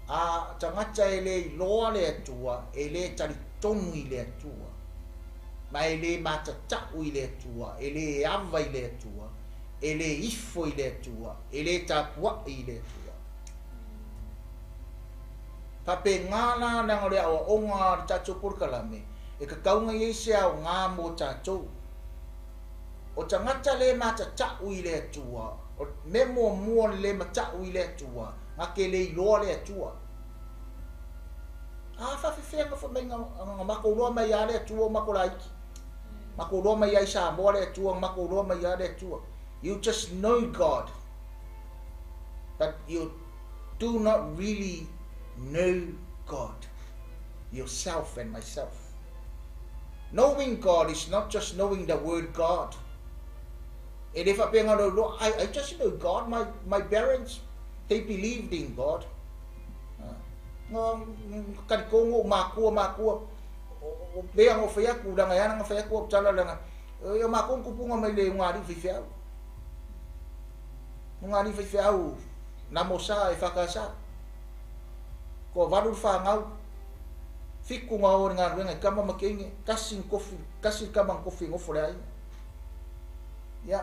S2: A tagata e le iloa le Atua, e le talitonu i le Atua, ma e le matatau i le Atua, e le ava i le Atua, e le ifo i le Atua, e le tapuai i le Atua. Faapena la leaga o le aoaoga a le tatou polokalame, e tatau ona i ai se aoga mo tatou. O tagata le matatau i le Atua, o mea muamua o le le matau i le Atua, na te le iloa le Atua. A faafefea na fai mai na matou iloa mai lava le Atua o matou laiti. Matou iloa mai lava i Samoa le Atua, matou iloa mai lava le Atua. You just know God, but you do not really know God, yourself and myself. Knowing God is not just knowing the word God. E le faapea lo lo, I just know God, my parents, they believed in God. Kalikongo makua, o lea ngo fai atu, langa ia nga fai atu o tala langa, o makua kupunga mai le ngari fai feau. Ngari fai feau, na mo sa e whakasa. Toavalu le fanau, 7 na o i le galuega i tama ma teine, tasi ni tofi, tasi le tama na tofi e nofo i le aiga. Ia,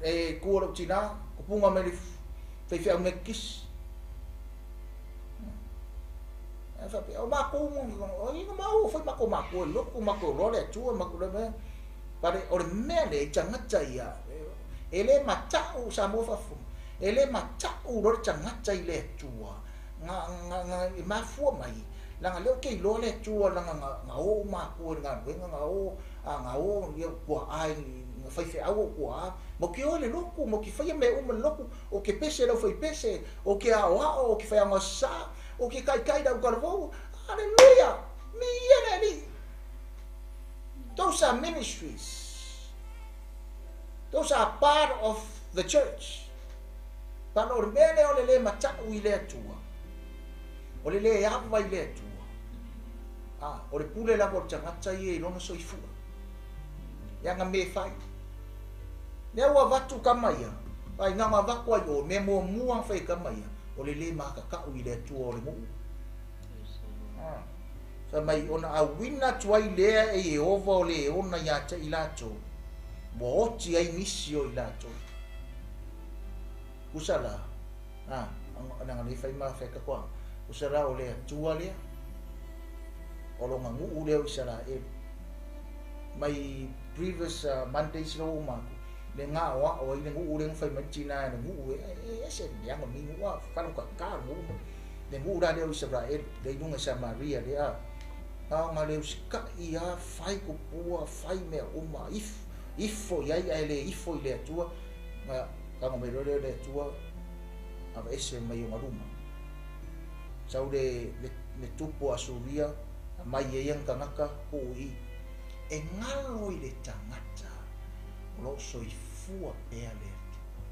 S2: e tu o lou tinā, tupuga mai le faifeau Metotisi. Ae faapea, o matou, o ai na maua foi matou matua i le lotu, matou iloa le Atua, matou iloa mea. Pale, o le mea lea i tagata ia, e le mata'u Samoa faafofoga, e le mata'u loa le tagata i le Atua, na, na, na, e mafua mai, leaga lea ou te iloa le Atua leaga na, na o ou matua i le galuega, na o, a, na o ia ou tuaa i, na faifeau ou tuaa, matou te o i le lotu, matou te faia mea uma i le lotu, ou te pese i le aufaipese, ou te aoao, ou te faiaoga sa, ou te taitai i le autalavou. Aleluia! Miia le Alii! Those are ministries. Those are part of the church. But o le mea lea o le le mata'u i le Atua, o le le ava i le Atua, a, o le pule lava o le tagata ia i lona soifua. Ia na me fai. Lea ua avatu tama ia, ai na ona avatu ai o, mea muamua na fai e tama ia, o le le makaka'u i le Atua o le nuu. Ah. Fai mai, ona auina atu ai lea e Ieova o le ona iā te i latou, ua oti ai nisi o i latou. Usa la, a, leaga nei fai ma fai katoa, usa la o le Atua lea, o lona nuu lea o Isaraelu. Mai previous Mondays lea ua uma atu, le gaoao ai le nuu lea na fai mai le tina e le nuu e, e ese le leaga o lenei nuu a, falogata le nuu. Le nuu la lea o Isaraelu, lea i luga i Samaria lea, na ona le usita'i a, fai kupua, fai mea uma, ifo i ai ae le ifo i le Atua, na tago mai loa lea o le Atua, aveese mai ona luma. Sau le, le, le tupu o Asuria, aumai ai ana tagata, tuu i i. E galo i le tagata o lo o soifua pea le Atua.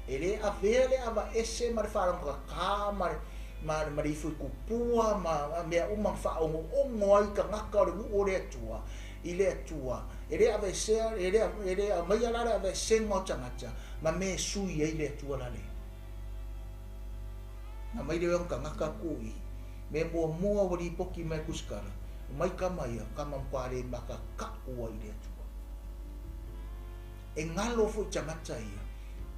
S2: E le avea le avaese ma le faalogogata ma le, ma, ma le ifo i kupua ma mea uma na faaogoogo ai tagata o le nuu o le Atua i le Atua. E le aveesea, e le, e le aumaia la le aveesega o tagata ma mea e sui ai le Atua la le. Na mai lea o tagata tuu i. Mea muamua ua lipoti mai tusitala, omai tama ia, tama matua le makaka'u ai i le Atua. E galo foi tagata ia,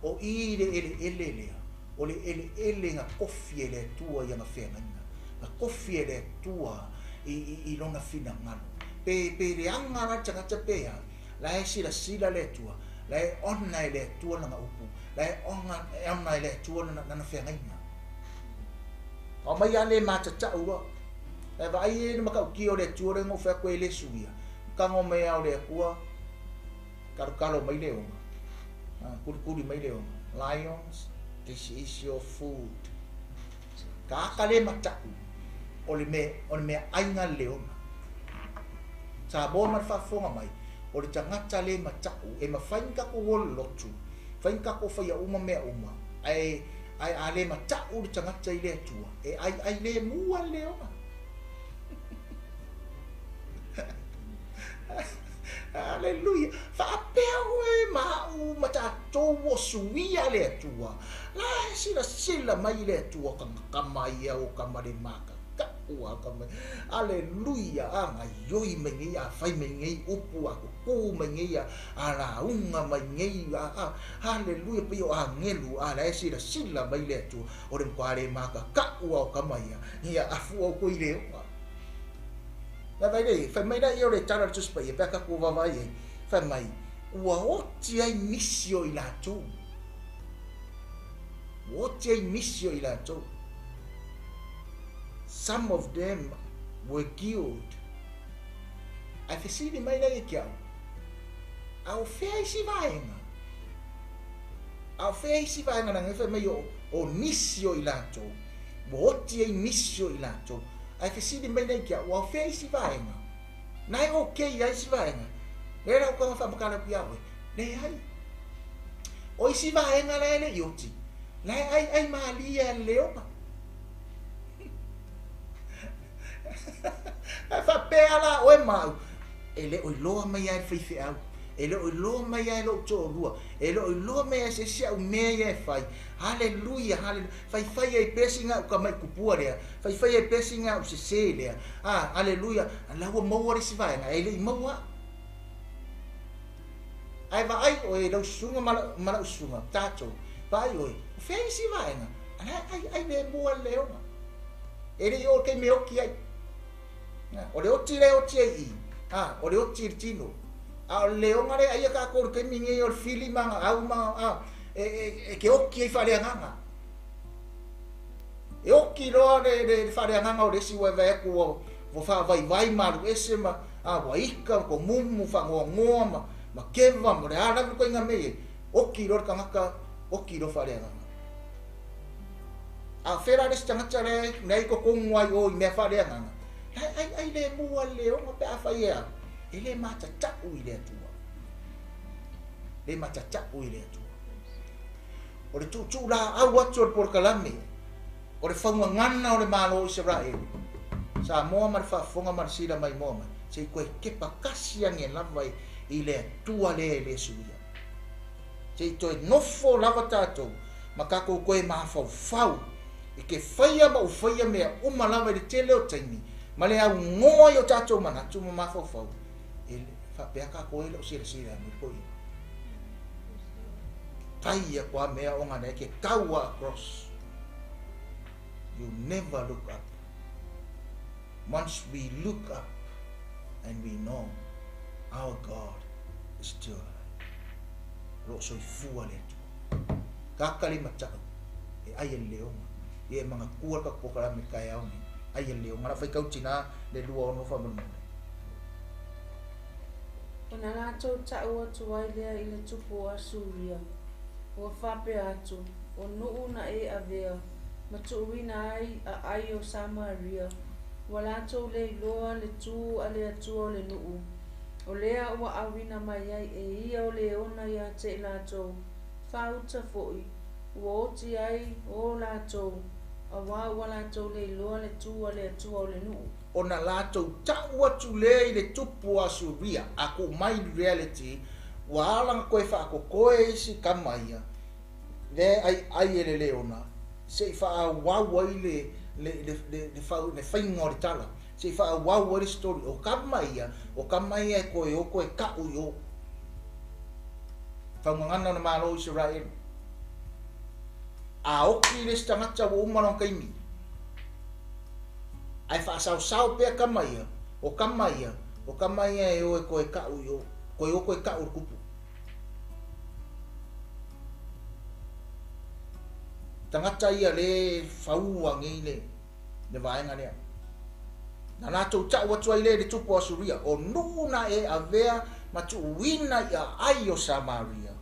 S2: o i le eleele lea, o le eleele na tofi e le Atua i ana feagaiga, na tofi e le Atua i, i, i lona finagalo. Pe, pe leaga la le tagata pe a, la e silasila le Atua, la e ona e le Atua lana upu, la e ona, e ona e le Atua lana, lana feagaiga. Aumai a le matata'u loa. E vaai e le matautia o le Atua lea na ou fai atu e le suia. Tago mai lava o le Atua, kalokalo mai le ona. Kulikuli mai le ona. Lions, this is your food. Tagata le mata'u, o le mea, o le meaaiga le leona. Samoa ma le faafofoga mai, o le tagata le mata'u, e mafai ona tatou o i le lotu, mafai ona tatou faia uma mea uma, ae Ae a le mata'u le tagata i le Atua, e aiai lemu a le leoga. Aleluia. Faapea oe ma a'u ma tatou ua suia le Atua. La e silasila mai le Atua kama ia o kama le maka. Ka'u a kama. Aleluia. A gaioi mai nei, a fai mai nei upu, a kukū mai nei, a, a lauga mai nei, a, a, aleluia, pei o agelu, a la e silasila mai le Atua, o le matua le makaka'u a o kama ia, ia afu outou i le oga. La vai le, fai mai la ia o le tala a le Tusi Paia, pe a tatou vaavaai ai, fai mai, ua oti ai nisi o i latou. Ua oti ai nisi o i latou. Some of them were killed. Ae fesili mai la ia ki a au, a o fea isi vaega? A o fea isi vaega leaga fai mai o, o nisi o i latou, ua oti ai nisi o i latou. Ae fesili mai la ia ki a au, a o fea isi vaega? Na e okay ai isi vaega? Lea la ua faamatala atu ia oe, leai. O isi vaega la e le i oti, la e aiai malie e le leoga. Ae faapea la oe ma au, e le o iloa mai lava e le faifeau, e E le o iloa mai lava e lou toalua, e le o iloa mai lava e se isi au mea ia e fai. Haleluia, haleluia. Faifai ai pea sina au tamaiti tupua lea, faifai ai pea sina au sese lea. Ah, haleluia. La ua maua le isi vaega, e le i maua au. Ae vaai oe i lau susuga ma lau susuga, tatou, vaai oe, o fea isi vaega, a la e aiai lemu lava le leoga. E le i oo i le taimi e oti ai. O le oti lea e oti ai i i, a, o le oti i le tino. A o le leoga lea e aia tatou i le taimi lenei o le fili ma ana au ma ana, a, e, e, e te oti ai faaleagaga. E oti loa le, le, le faaleagaga o le isi ua e vaai atu ua, ua faavaivai ma alu ese ma, a, ua ika, ua tomumu, faanoanoa ma, ma keva ma o le a lava le ituaiga mea i ai, oti loa le tagata, oti loa faaleagaga. A o fea la le isi tagata lea lea i totonu ai o i mea faaleagaga, la e aiai lemu lava le leoga pe afai e alu, e le matatau i le Atua. Le matatau i le Atua. O le tuutuu laau atu o le polokalame, o le faugagana o le Malo o Isaraelu, Samoa ma le faafofoga ma le sila maimoa mai, se i toe kepa kasi ane lava i le Atua lea e le suia. Se i toe nofo lava tatou ma tatou toe mafaufau i ke faia ma ufaia mea uma lava i le tele o taimi ma le aunoa i o tatou manatu ma mafaufau e faapea tatou e le o silasila ane i le toeaina. Tai atu a mea ona lea ke tau a across. You never look up. Once we look up and we know our God is still alive. O lo o soifua le Atua. Kaka le matau, e ai e le leoga. Ia e manatua le tatou polokalame i le taeao nei. Ai e le leoga. La faitau tinā le 26 faamolemole.
S1: Ona latou tau atu ai lea i le tupu o Asuria, ua faapea atu, O nuu na e avea, ma tuuina ai aai o Samaria, ua latou le iloa le tu a le Atua o le nuu, o lea ua auina mai ai e ia o leona ia te i latou, faauta foi, ua oti ai o latou, auā ua latou le iloa le tu a le Atua o le nuu.
S2: Ona latou tau atu lea i le tupu o Asuria, a tuu mai i le reality, ua ala ona toe faakokoe isi tama ia, lea e aiai e le leona, se i faaauau ai le, le, le, le, le, le faiga o le tala, se i faaauau ai le story. O tama ia, o tama ia e toe o toe tau i o. Faugagana o le Malo o Isaraelu. A oti le isi tagata ua uma lona taimi, ae faasaosao pea tama ia, o tama ia, o tama ia e o e toe tau i o, toe o toe tau i le tupu. Tagata ia le faua nei le, le vaega lea. Na latou tau atu ai lea i le tupu o Asuria, o nuu na e avea ma tuuina i aai o Samaria.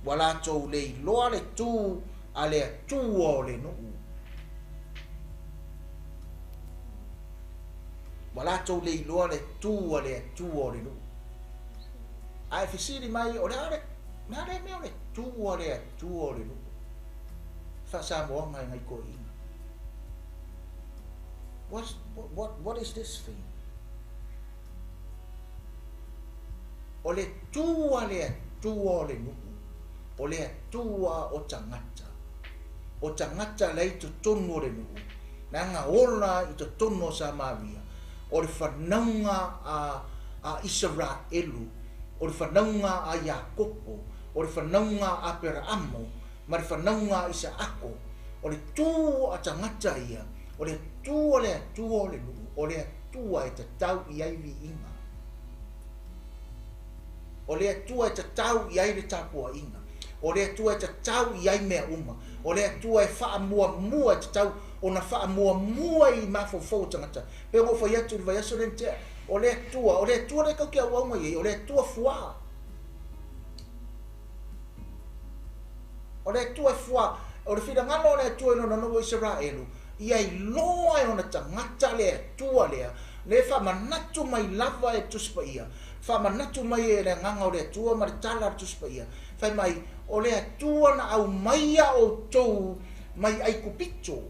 S2: Ua latou le iloa le tu a le Atua o le nuu. Ua latou le iloa le tu a le Atua o le nuu. Ae fesili mai, o le a le, le a le mea o le tu a le Atua o le nuu? Faa-Samoaga e nai toeaiina. What, what, what is this thing? O le tu a le Atua o le nuu, o le Atua o tagata, o tagata la i totonu o le nuu, leaga ola i totonu o Samaria, o le fanauga a, a Isaraelu, o le fanauga a Iakopo, o le fanauga a Aperaamo, ma le fanauga a Isaako, o le tu a tagata ia, o le tu a le Atua o le nuu, o le Atua e tatau i ai viiga. O le Atua e tatau i ai le tapuaiga. O le Atua e tatau i ai mea uma. O le Atua e faamuamua, e tatau ona faamuamua i mafaufau o tagata. Pei ona ou fai atu i le vaiaso lea na tea, o le Atua, o le Atua lea tatou te auauna i ai, o le Atua fuā. O le Atua e fuā. O le finagalo o le Atua i lona nuu o Isaraelu, ia iloa e ona tagata le Atua lea, le faamanatu mai lava e le Tusi Paia, faamanatu mai e le Agaga o le Atua ma le tala a le Tusi Paia, fai mai, O le Atua na aumaia outou mai Aikupito.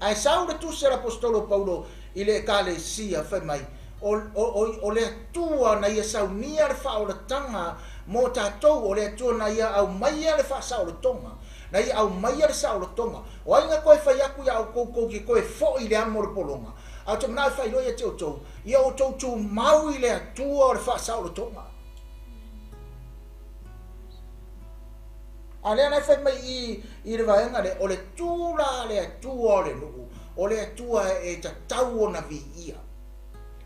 S2: Ae sau le tusi a le Aposetolo o Paulo i le Ekalesia, fai mai, O le Atua na ia saunia le faaolataga mo tatou, o le Atua na ia aumaia le faasaolotoga, na ia aumaia le saolotoga. O ai na toe fai atu iā outou tou te toe fo'i i le amo o le pologa? Ae ou te manao e faailoa ia te outou, ia outou tumau i le Atua o le faasaolotoga. A lea la e fai mai i i le vaega lea, o le tu la a le Atua o le nuu, o le Atua e tatau ona viia.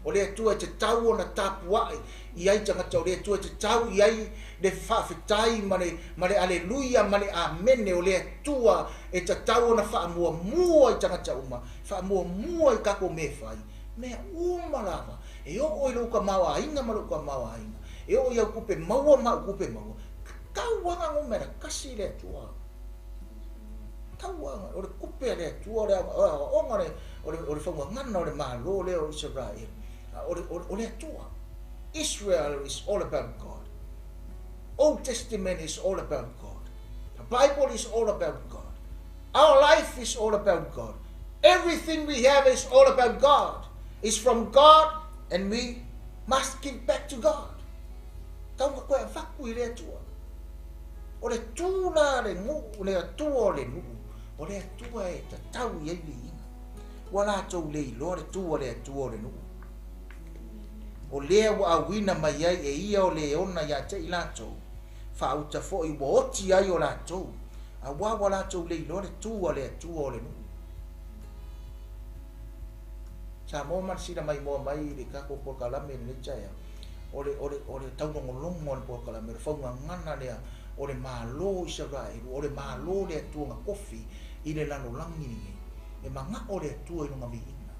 S2: O le Atua e tatau ona tapuai i ai tagata, o le Atua e tatau i ai le faafetai ma le, ma le aleluia ma le amene, o le Atua e tatau ona faamuamua i tagata uma, faamuamua i tatou mea e fai, mea uma lava, e oo i lou tamaoaiga ma lou tamaoaiga, e oo i au tupe maua ma au tupe maua, tatau lava ona numera tasi le Atua. Tatau lava, o le tupe a le Atua, o le aoaoga o le, o le faugagana o le Malo lea o Isaraelu, o le Atua. Israel is all about God. Old Testament is all about God. The Bible is all about God. Our life is all about God. Everything we have is all about God. It's from God and we must give back to God. Tau na koe avatu i le Atua. O le tu la le nuu, le Atua o le nuu, o le Atua e tatau i ai viiga. Ua latou le iloa le tu a le Atua o le nuu. O lea ua auina mai ai e ia o le ona ia te i latou, faauta foi ua oti ai o latou, auā ua latou le iloa le tu a le Atua o le nuu. Samoa ma le sila maimoa mai i le tatou polokalame i lenei taeao, o le, o le, o le taulogologo o le polokalame, o le faugagana lea o le Malo o Isaraelu, o le Malo o le Atua na tofi i le lalolagi lenei. E manao le Atua i lona viiga.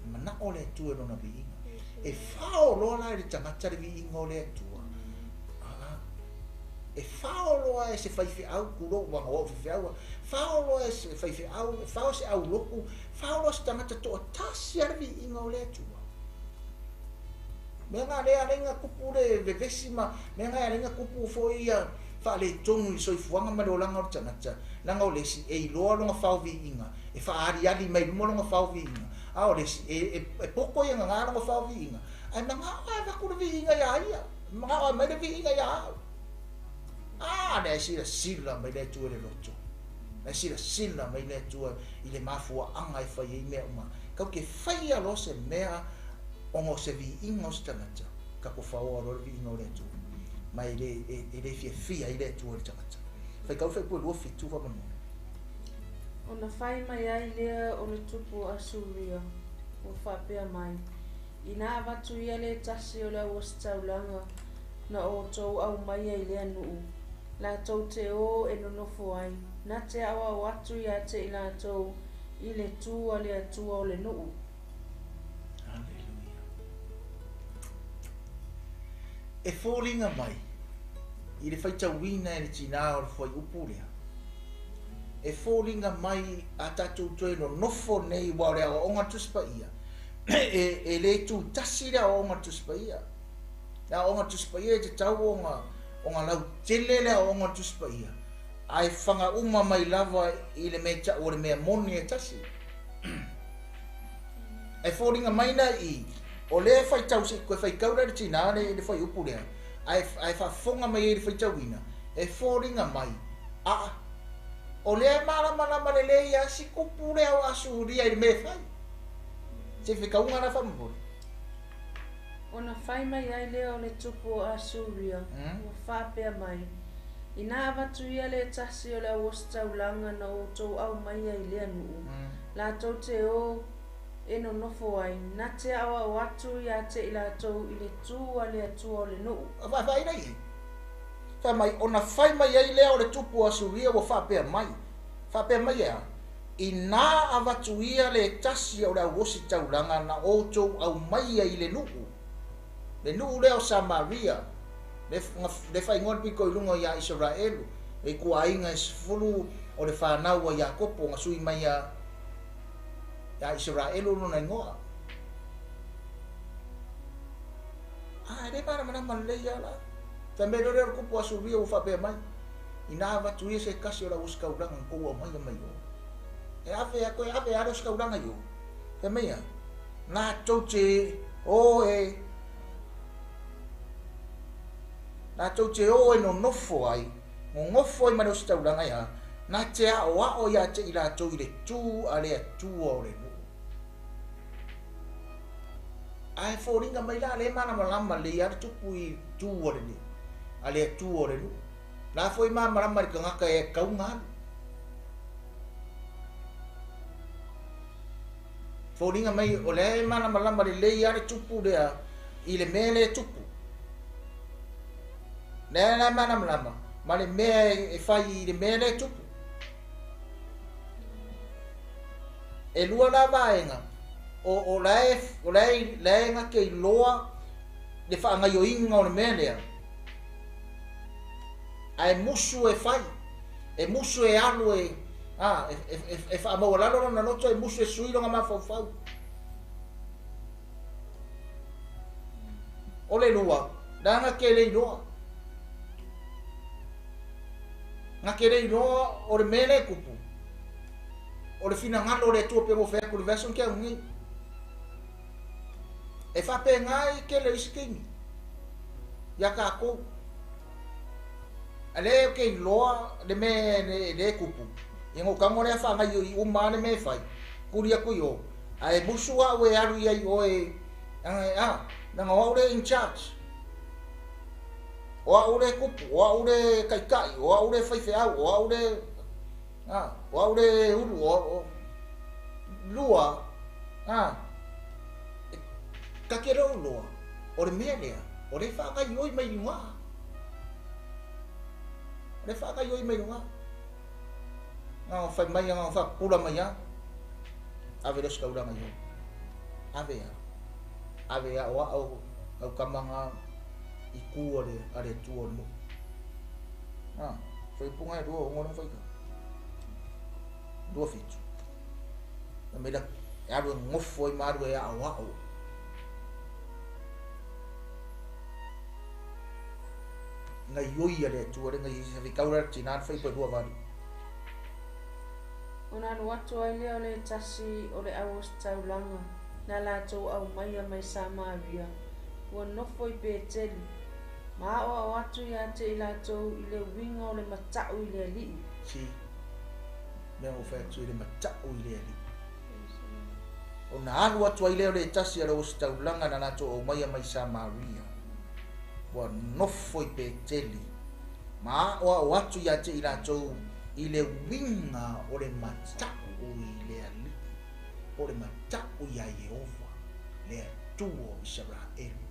S2: E manao le Atua i lona viiga. E fao loa la i le tagata le viiga o le Atua. Aa, e fao loa e se faifeau, tulou, aua na o au i faifeau, fao loa e se faifeau, fao se aulotu, fao loa se tagata toatasi lava le viiga o le Atua. Mea na lea alai na tupu le vevesi ma mea na alai na tupu foi ia faaletonu i le soifuaga ma le olaga o le tagata, leaga o le isi e iloa lona fao viiga, e faaaliali mai luma lona fao viiga, a o le isi e, e, e poto ia gagā lona fao viiga, ae manao lava e avatu le viiga iā ia, manao e aumai le viiga iā au. A, lea e silasila mai le Atua i le loto. Lea e silasila mai le Atua i le mafuaaga e fai ai mea uma. Tatou te faia loa se mea ona o se viiga o se tagata, tatou faoa loa le viiga o le Atua. Ma e le, e, e le fiafia ai le Atua i le tagata. Faitau le Fuaiupu 27 faamolemole.
S1: Ona fai mai ai lea o le tupu o Asuria, ua faapea mai, Inā avatu ia le tasi o le auositaulaga na outou aumaia i lea nuu, latou te o e nonofo ai, na te aoao atu ia te i latou i le tu a le Atua o le nuu.
S2: Aleluia. E foliga mai i le faitauina e le tinā o le fuaiupu lea, e foliga mai a tatou toe nonofo nei, aua o le aoaoga a le Tusi Paia, e, e le tutasi le aoaoga a le Tusi Paia. Le aoaoga a le Tusi Paia e tatau ona, ona lautele le aoaoga a le Tusi Paia, ae faga uma mai lava i le mea tau o le mea moni e tasi. E foliga mai la i, o lea e faitau, se i toe faitau la i le tinā le, le fuaiupu lea, ae, ae faafofoga mai ai i le faitauina, e foliga mai, aa, o lea e malamalama lelei lava si tupu lea o Asuria i le mea e fai. Se faitauga la faamolemole.
S1: Ona fai mai ai lea o le tupu o Asuria, ua faapea mai, Inā avatu ia le tasi o le auositaulaga na outou aumaia i lea nuu, latou te o e nonofo ai, na te aoao atu ia te i latou i le tu a le Atua o le nuu.
S2: Vaai la i ai. Fai mai, ona fai mai ai lea o le tupu o Asuria ua faapea mai, faapea mai e a? Inā avatu ia le tasi o le auositaulaga na outou aumaia i le nuu, le nuu lea o Samaria, le, le faaigoa le pito i luga iā Isaraelu, le ituaiga e sefulu o le fanau a Iakopo na sui mai iā, iā Isaraelu lona igoa. A, e le malamalama lelei ia la. Fai mai loa lea o le tupu o Asuria ua faapea mai, Inā avatu ia se tasi o le auositaulaga na tou aumaia mai o. E ave a, toe ave a le ositaulaga i o. Fai mai a, Latou te o e latou te o e nonofo ai, gogofo ai ma le ositaulaga e a, na te aoao iā te i latou i le tu a le Atua o le nuu. Ae foliga mai la lea e malamalama lelei lava le tupu i tu a le a le Atua o le nuu. La foi e malamalama i le tagata e tatau ona alu. Foliga mai o lea e malamalama lelei lava le tupu lea i le mea lea e tupu. Lea la e malamalama ma le mea e fai i le mea lea e tupu. E lua la vaega o la e o la e la e na te iloa le faagaioiga o le mea lea. Ae musu e fai, e musu e alu e a e faamaualalo lona loto, e musu e sui lona mafaufau. O le lua, leaga te le iloa. Na te le iloa o le mea lea e tupu. O le finagalo o le Atua pe ua fai atu le vaiaso na tea nei. E faapena i tele o isi taimi iā tatou. A lea ou te iloa le mea lea e tupu, ia na ou tago lea faagaoioi uma lava le mea e fai, tuli atu i o, ae musu au e alu i ai i o e, a, leaga o au lea e in charge. O au lea e tupu, o au lea e taitai, o au lea e faifeau, o au lea, a, o au lea e ulu, o, lua, a, e, ta te le o iloa, o le mea lea, o lea e faagaoioi mai luga. O lea e faagaoioi mai luga. Na ona fai mai, na ona faapupula mai lava. Ave lea o se taulaga i o. Ave a. Ave aoao au tama na i tu a le, a le Atua o le nuu. A, faaupuga e 26 lona faitau. 27. Fai mai la, e alu e nofo ai ma alu e aoao. Gaioi a le Atua le gaioi sa faitau la le tina le faipa 28.
S1: Ona alu atu ai lea o le tasi o le auositaulaga na latou aumaia mai Samaria, ua nofo i Peteli, ma aoao atu ia te i latou i le uiga o le mata'u i le Alii.
S2: Si mea ua fai atu i le mata'u i le Alii. Ona alu atu ai lea o le tasi a le ositaulaga na latou aumaia mai Samaria, ua nofo i Peteli, ma aoao atu ia te i latou i le uiga o le mata'u i le Alii, po o le mata'u iā Ieova, le Atua o Isaraelu.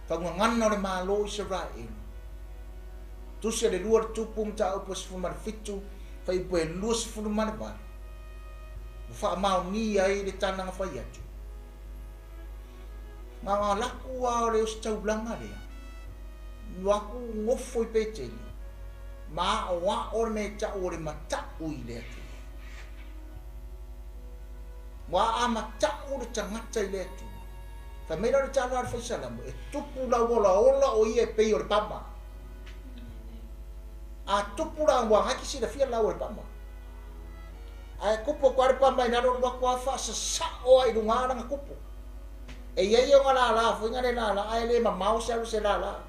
S2: Faugagana o le Malo o Isaraelu. Tusi a le lua le tupu mataupu e 17, fuaiupu e 28, ua faamaonia ai le tala na fai atu. Na ona alu atu lava o le ositaulaga lea, alu atu nofo i Peteli, ma aoao le mea e tau o le mata'u i le Atua. Ua a mata'u le tagata i le Atua. Fai mai la o le tala a le faisalamo, e tupu lau olaola o ia e pei o le pama. A tupu la, ua agai ke silafia lau o le pama. Ae kupu atu lava le pama i lalo, alu atu lava faasasao lava i luga lana kupu. E i ai ona lala foi na le lala, ae le mamao se alu se lala.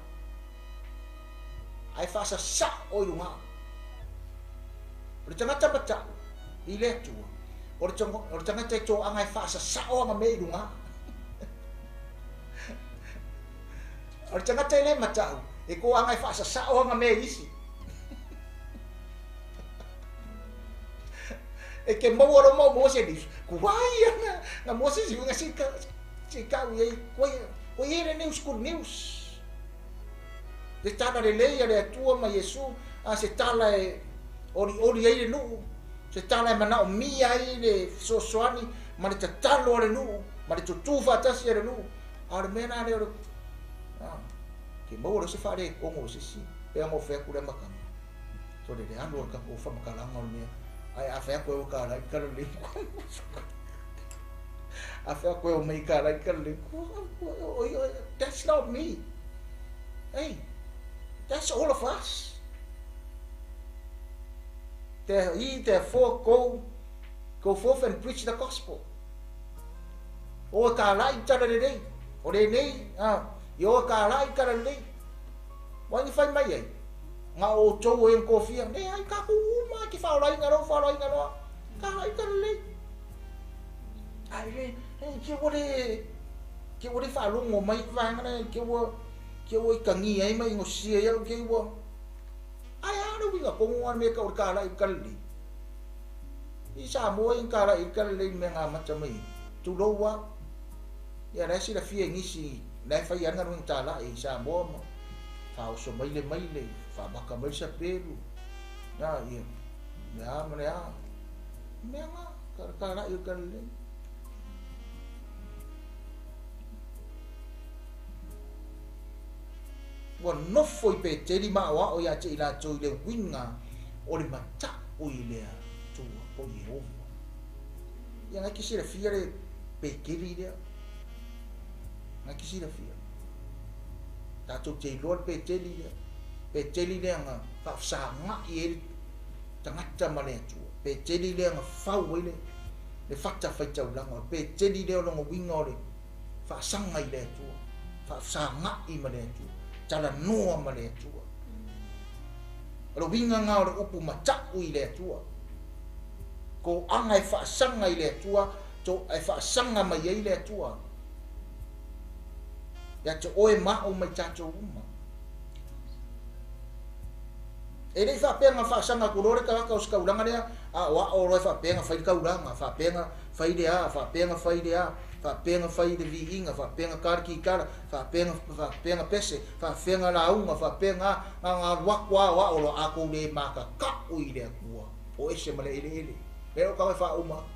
S2: Ae faasasao i luga. O le tagata mata'u i le Atua, o le tagata e toaga e faasasao ana mea i luga. O le tagata e le mata'u, e toaga e faasasao ana mea i isi. E ke maua lo mau mo se ni. Kuai ana na mo se si nga si ka si ka u ei koi koi e le news good news. Le tala lelei a le Atua ma Iesu, a se tala e olioli ai le nuu, se tala e manaomia ai le fesoasoani ma le tatalo a le nuu, ma le tutū faatasi a le nuu. A o le mea la lea o le a ke maua loa se faaletonu o se isi pe ana ou fai atu le amataga. Sole le alu o le tatou faamatalaga o le mea ae a fai atu e o tala i kala lei a fai atu e o mai tala i kala lei that's not me. Hey, that's all of us. Te i te four kou Go forth and preach the gospel. O e kālaʻi i tala lelei. O lenei, a, i o e kālaʻi i tala lelei. Wai ni fai mai ai. Ngā o tou e kōfia. Ne ai kākou uma ke whaolainga loa, whaolainga loa. Kālaʻi i tala lelei. Ai le, e, ke ua le, ke ua le whaalongo mai vaenga nei, ke ua i tangi ai mai ngosia iau, ke ua, ai a le uiga kongo a me ka o le kālaʻi i tala lelei. I Samoa i ka lai ka lelei me ngā mata mai. Tulou a. Ia la silafia i nisi la e fai ana galuega talai i Samoa ma faaoso mai le maile, faamaka mai le sapelu. Na ia le a ma le a. Mea ngā, ka talai o ka lelei. Ua nofo i Peteli ma aoao iā te i latou i le uiga o le mataʻu i le Atua po o Ieova. Ia ngai ke silafia le Peteli lea. Ngai ke silafia. Tatou te iloa le Peteli lea. Peteli lea na faafesagaʻi ai le tagata ma le Atua. Peteli lea na fau ai le fata faitaulaga. O le Peteli lea o lona uiga o le faasaga i le Atua, faafesagaʻi ma le Atua, talanoa ma le Atua. O le uiga lena o le upu mataʻu i le Atua. Toaga e faasaga i le Atua, to e faasaga mai ai le Atua. Ia te oe ma a'u ma i tatou uma. E le i faapea na faasaga atu loa le tagata o se taulaga lea, a o a'o loa e faapea na fai le taulaga, faapea na fai le a, faapea na fai le a, faapea na fai le viiga, faapea na ta le kitara, faapea na, faapea na pese, faapea na lauga, faapea na, na na alu atu lava o a'o loa, a tou le makaka'u i le Atua, o ese ma le eleele. Lea o tau e faauma atu.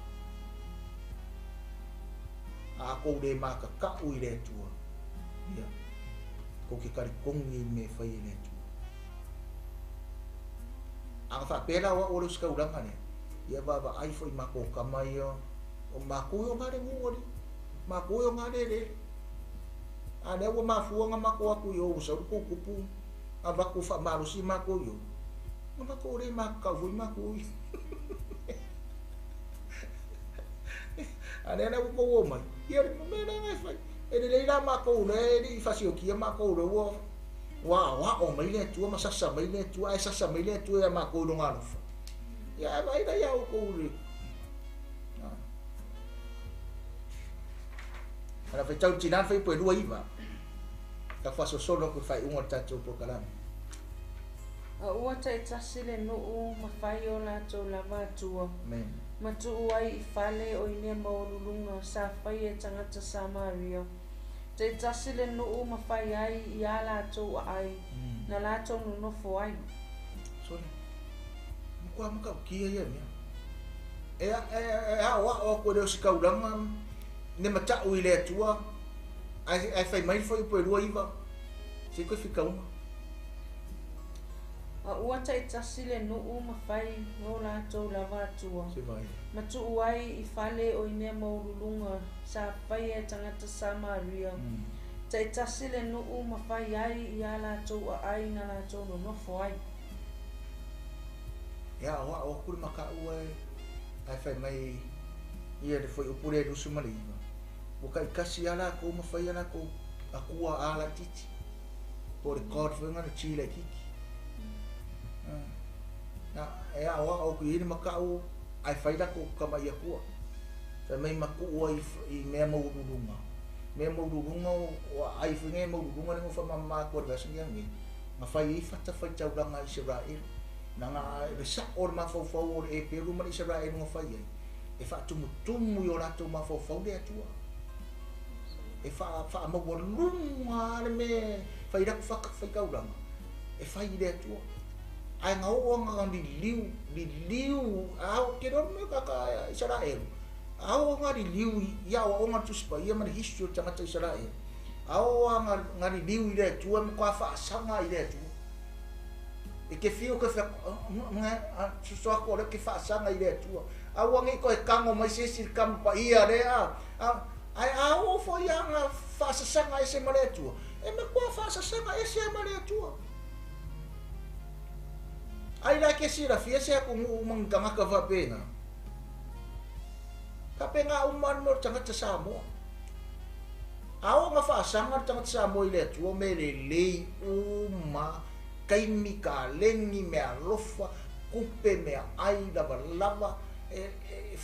S2: A tou le makaka'u i le Atua, ia, tou te talitonu i mea e fai e le Atua. A na faapea la o a'u o le ositaulaga lea, ia vaavaai foi matou tama ia, o matou e ona le nuu alii, matou e ona le eleele. A lea ua mafua ona matou atu i o ua sau le tou tupu avatu faamalosi matou i o, na matou le makakau foi matou ia. A lea la ua tou omai, ia le mea lea na e fai. E lelei la matou lea e le i faasiokia matou lea ua ua aoao mai le Atua ma sasa mai le Atua, ae sasa mai le Atua iā matou i lona alofa. Ia ae vaai la iā outou i le Ala faitau le tinā na fai upu e 29. Ka faasolosolo atu i le faaiuga o le tatou polokalame.
S1: A ua taitasi le nuu ma fai o latou lava atua.
S2: Amen.
S1: Ma tuu ai i fale o i mea maualuluga sa fai e tagata Samaria. Taitasi le nuu ma fai ai i a latou aai, na latou nonofo ai.
S2: Sorry. Matua matautia ia mea. E, e, e aoao atu e le ositaulaga le mataʻu i le Atua, ae, ae fai mai le fuaiupu e 29, se i toe fitauga.
S1: A ua taitasi le nuu ma fai o latou lava atua,
S2: Se vai.
S1: ma tuu ai i fale o i mea maualuluga sa faia e tagata Samaria. Taitasi le nuu ma fai ai i a latou aai na latou nonofo ai.
S2: E aoao atu le makaʻu ae, ae fai mai ia le fuaiupu lea e 29, ua taitasi lava latou ma fai a latou atua a laitiiti, po o le god foi lena le G laitiiti. Na, e aoao atu i ai le makaʻu ae fai latou tama'i atua. Fai mai ma tuu ai i mea maualuluga. Mea maualuluga o aai foi nei maualuluga lea na faamama atu ai i le vaiaso nei, na fai ai fatafaitaulaga a Isaraelu. Na na le sa'o o le mafaufau o le Eperu ma le Isaraelu na fai ai, e faatumutumu i o latou mafaufau le Atua. E faamaualuga lava le mea e fai latou fatafaitaulaga, e fai i le Atua. Ae na oo lava na liliu, liliu, a o tele o le mea tagata Isaraelu, a oo na liliu i aoaoga a le Tusi Paia ma le history o le tagata Isaraelu, a oo lava na liliu i le Atua, e matua faasaga i le Atua. E te fiu ke soso atu o lea ou te faasaga i le Atua. Aua ne i toe tago mai se isi i le tama paia lea, ae a oo foi lava na faasasaga ese ma le Atua, e matua faasasaga ese lava ma le Atua. Ai la e te silafia se atunuu ma ni tagata faapena. Faapena uma lava le mea o le tagata Samoa. A oo ina faasaga le tagata Samoa i le Atua, mea lelei uma, taimi, kaleni, meaalofa, tupe, meaai, lavalava, e, e,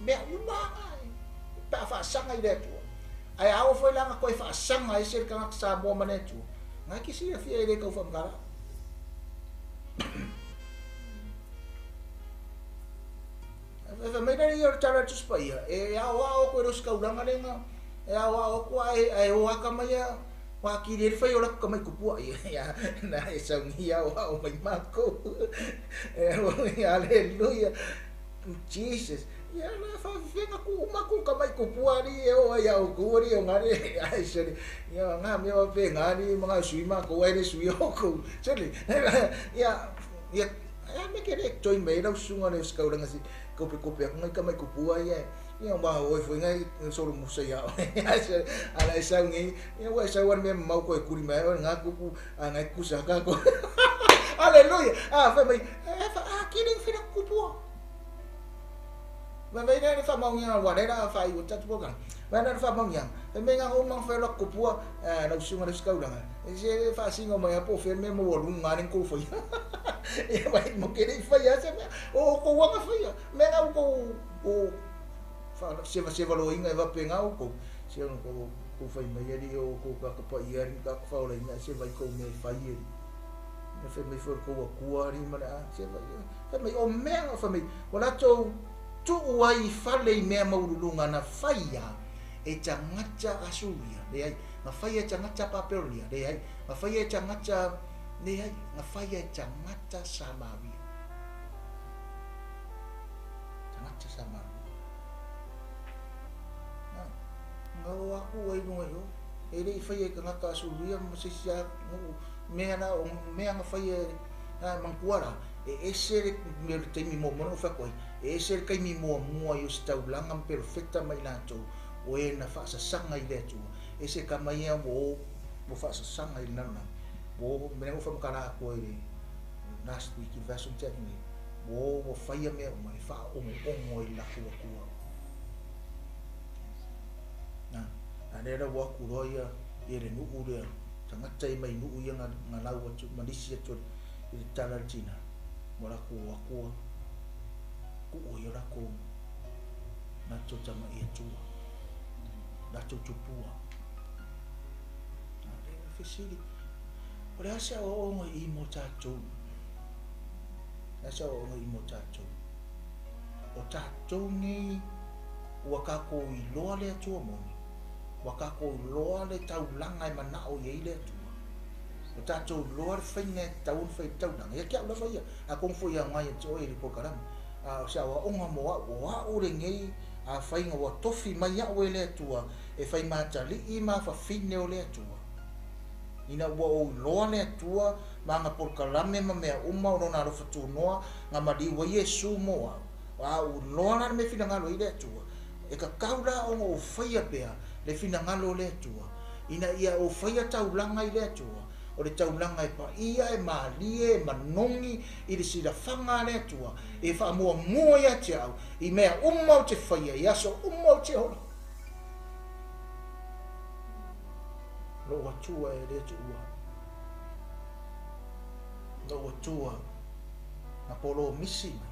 S2: mea uma lava pe a faasaga i le Atua. Ae a oo foi la ina toe faasaga ese le tagata Samoa ma le Atua, na e te silafia e le tau faamatala. Fai mai lea ia o le tala a le Tusi Paia, e aoao atu e le ositaulaga lena, e aoao atu ae o ata mai a ua atili ai le fai o latou tamai tupua. Ia, na e sauni aoao mai makou. Aleluia. Jesus. Ia na faafefea tuu uma atu tamai tupua alii e oo ai ia outou alii o gale. Ai sole. Ia nga mea faapena alii ma sui makou ae le sui outou. Sole. Ia, ia, a me ke le toi mai lau susuga le ositaulaga si kopekope atu ngai tamai tupua ia. Ia ua o foi ngai solo musa ia oe. Ala e sau nei, ia ua e sau ale mea mamao koe kuli mai oe nga kupu a ngai kusa ka ko. Aleluia. A fai mai, a kili fina kupua. Vai vai le faamaoniaga ua lea la faaiu atu polokalame. Vai le faamaoniaga. Fai mai nga uma fai la kupua lau susuga le ositaulaga. E se faasino mai a po o fea le mea maualuga lea na tou faia. Ia vai mo ke le i faia se mea. O outou aga faia. Mea na outou o sevaseva loiga e faapena outou. Se ona tou fai mai alii o outou tagata paia alii ma tagata faolaina se vai tou mea e fai alii. Ia fai mai foi o le tou Atua alii ma le a se vai. Fai mai o mea fai mai ua latou tuu ai i fale i mea maualuluga na faia e tagata Asuria, leai, na faia e tagata Papelonia, leai, na faia e tagata, leai, na faia e tagata Samaria. Tagata Samaria. Na o aku ai luga i o. E le i faia e tagata Asuria ma se isi mea la o mea na faia e manatua la. E ese le mea o le taimi muamua na ou fai atu ai. E ese le taimi muamua i o se taulaga ma perofeta ma i latou o e na faasasaga i le Atua. E se tama ia ua o ua faasasaga i le lalolagi. Ua o, mea na ou faamatala atu ai le last week i le vaiaso na tea atu nei. Ua o ua faia mea uma e faaonoono ai i le latou Atua. Na, a lea la ua o atu loa ia ia le nuu lea, tagata ia mai nuu ia na lau atu ma lisi atu i le tala a le tina, ua latou o atu ua tuu ai o latou latou tama'i Atua, latou tupua. A lea le fesili, o le a se aoaoga i i mo tatou? O le a se aoaoga i i mo tatou? O tatou nei ua tatou iloa le Atua moni, ua tatou iloa le taulaga e manao i ai le Atua, ua tatou iloa le faiga e tatau ona fai ai le taulaga. Ia te au lava ia, atonu foi e aoga ia te oe i le polokalame. A o se aoaoga mo au, o au lenei afaiga ua tofi mai au e le Atua e fai matalii ma fafine o le Atua. Ina ua ou iloa le Atua ma ana polokalame ma mea uma o Lona alofa tunoa na maliu ai Iesu mo au, a ou iloa la le mea finagalo ai le Atua, e tatau la ona ou faia pea le finagalo o le Atua, ina ia ou faia taulaga i le Atua, o le taulaga e paia, e malie, e manogi i le silafaga a le Atua, e faamuamua ia te au i mea uma ou te faia, i aso uma ou te ola. Lou Atua e le tuua. Lou Atua na polomisi mai.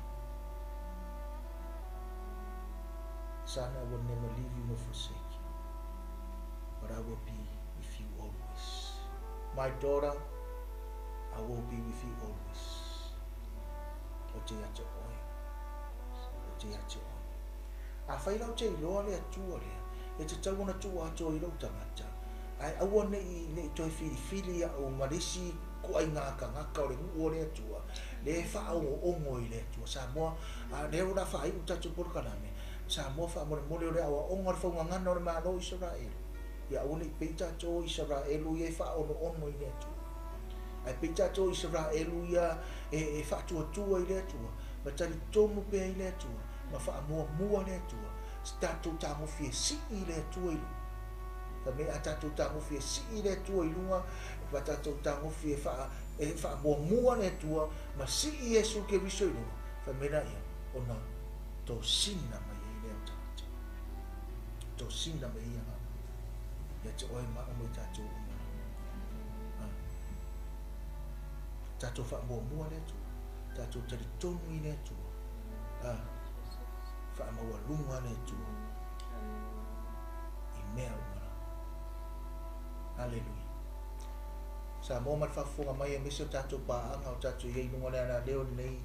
S2: Son, I will never leave you nor forsake you, but I will be with you always. My daughter, I will be with you always. Ou te ia te oe. Ou te ia te oe. Afai la ou te iloa le Atua lea, e tatau ona tuu atoa i lou tagata, ae aua ne i ne i toe filifili au ma le isi ituaiga tagata o le nuu o le Atua, lea e faaogoogo i le Atua. Samoa, a lea o le a faaiu le tatou polokalame, Samoa faamolemole o le aoaoga o le faugagana o le Malo o Isaraelu, ia aua ne i pei tatou o Isaraelu ia e faaonoono i le Atua, ae pei tatou o Isaraelu ia e faatuatua i le Atua, ma talitonu pea i le Atua, ma faamuamua le Atua, se tatou tagofi e sii i le Atua i luga. Fai mai a tatou tagofi e sii le Atua i luga, ma tatou tagofi e faa e faamuamua le Atua ma sii Iesu Keriso i luga, fai mai laia, ona tosina mai ai lea o tatou. Tosina ma ia agaga ia te oe ma au ma i tatou uma lava. Tatou faamuamua le Atua, tatou talitonu i le Atua, faamaualuga le Atua i mea uma lava. Aleluia. Samoa ma le faafofoga mai aemaise o tatou paaga o tatou i ai i luga o le alaleo lenei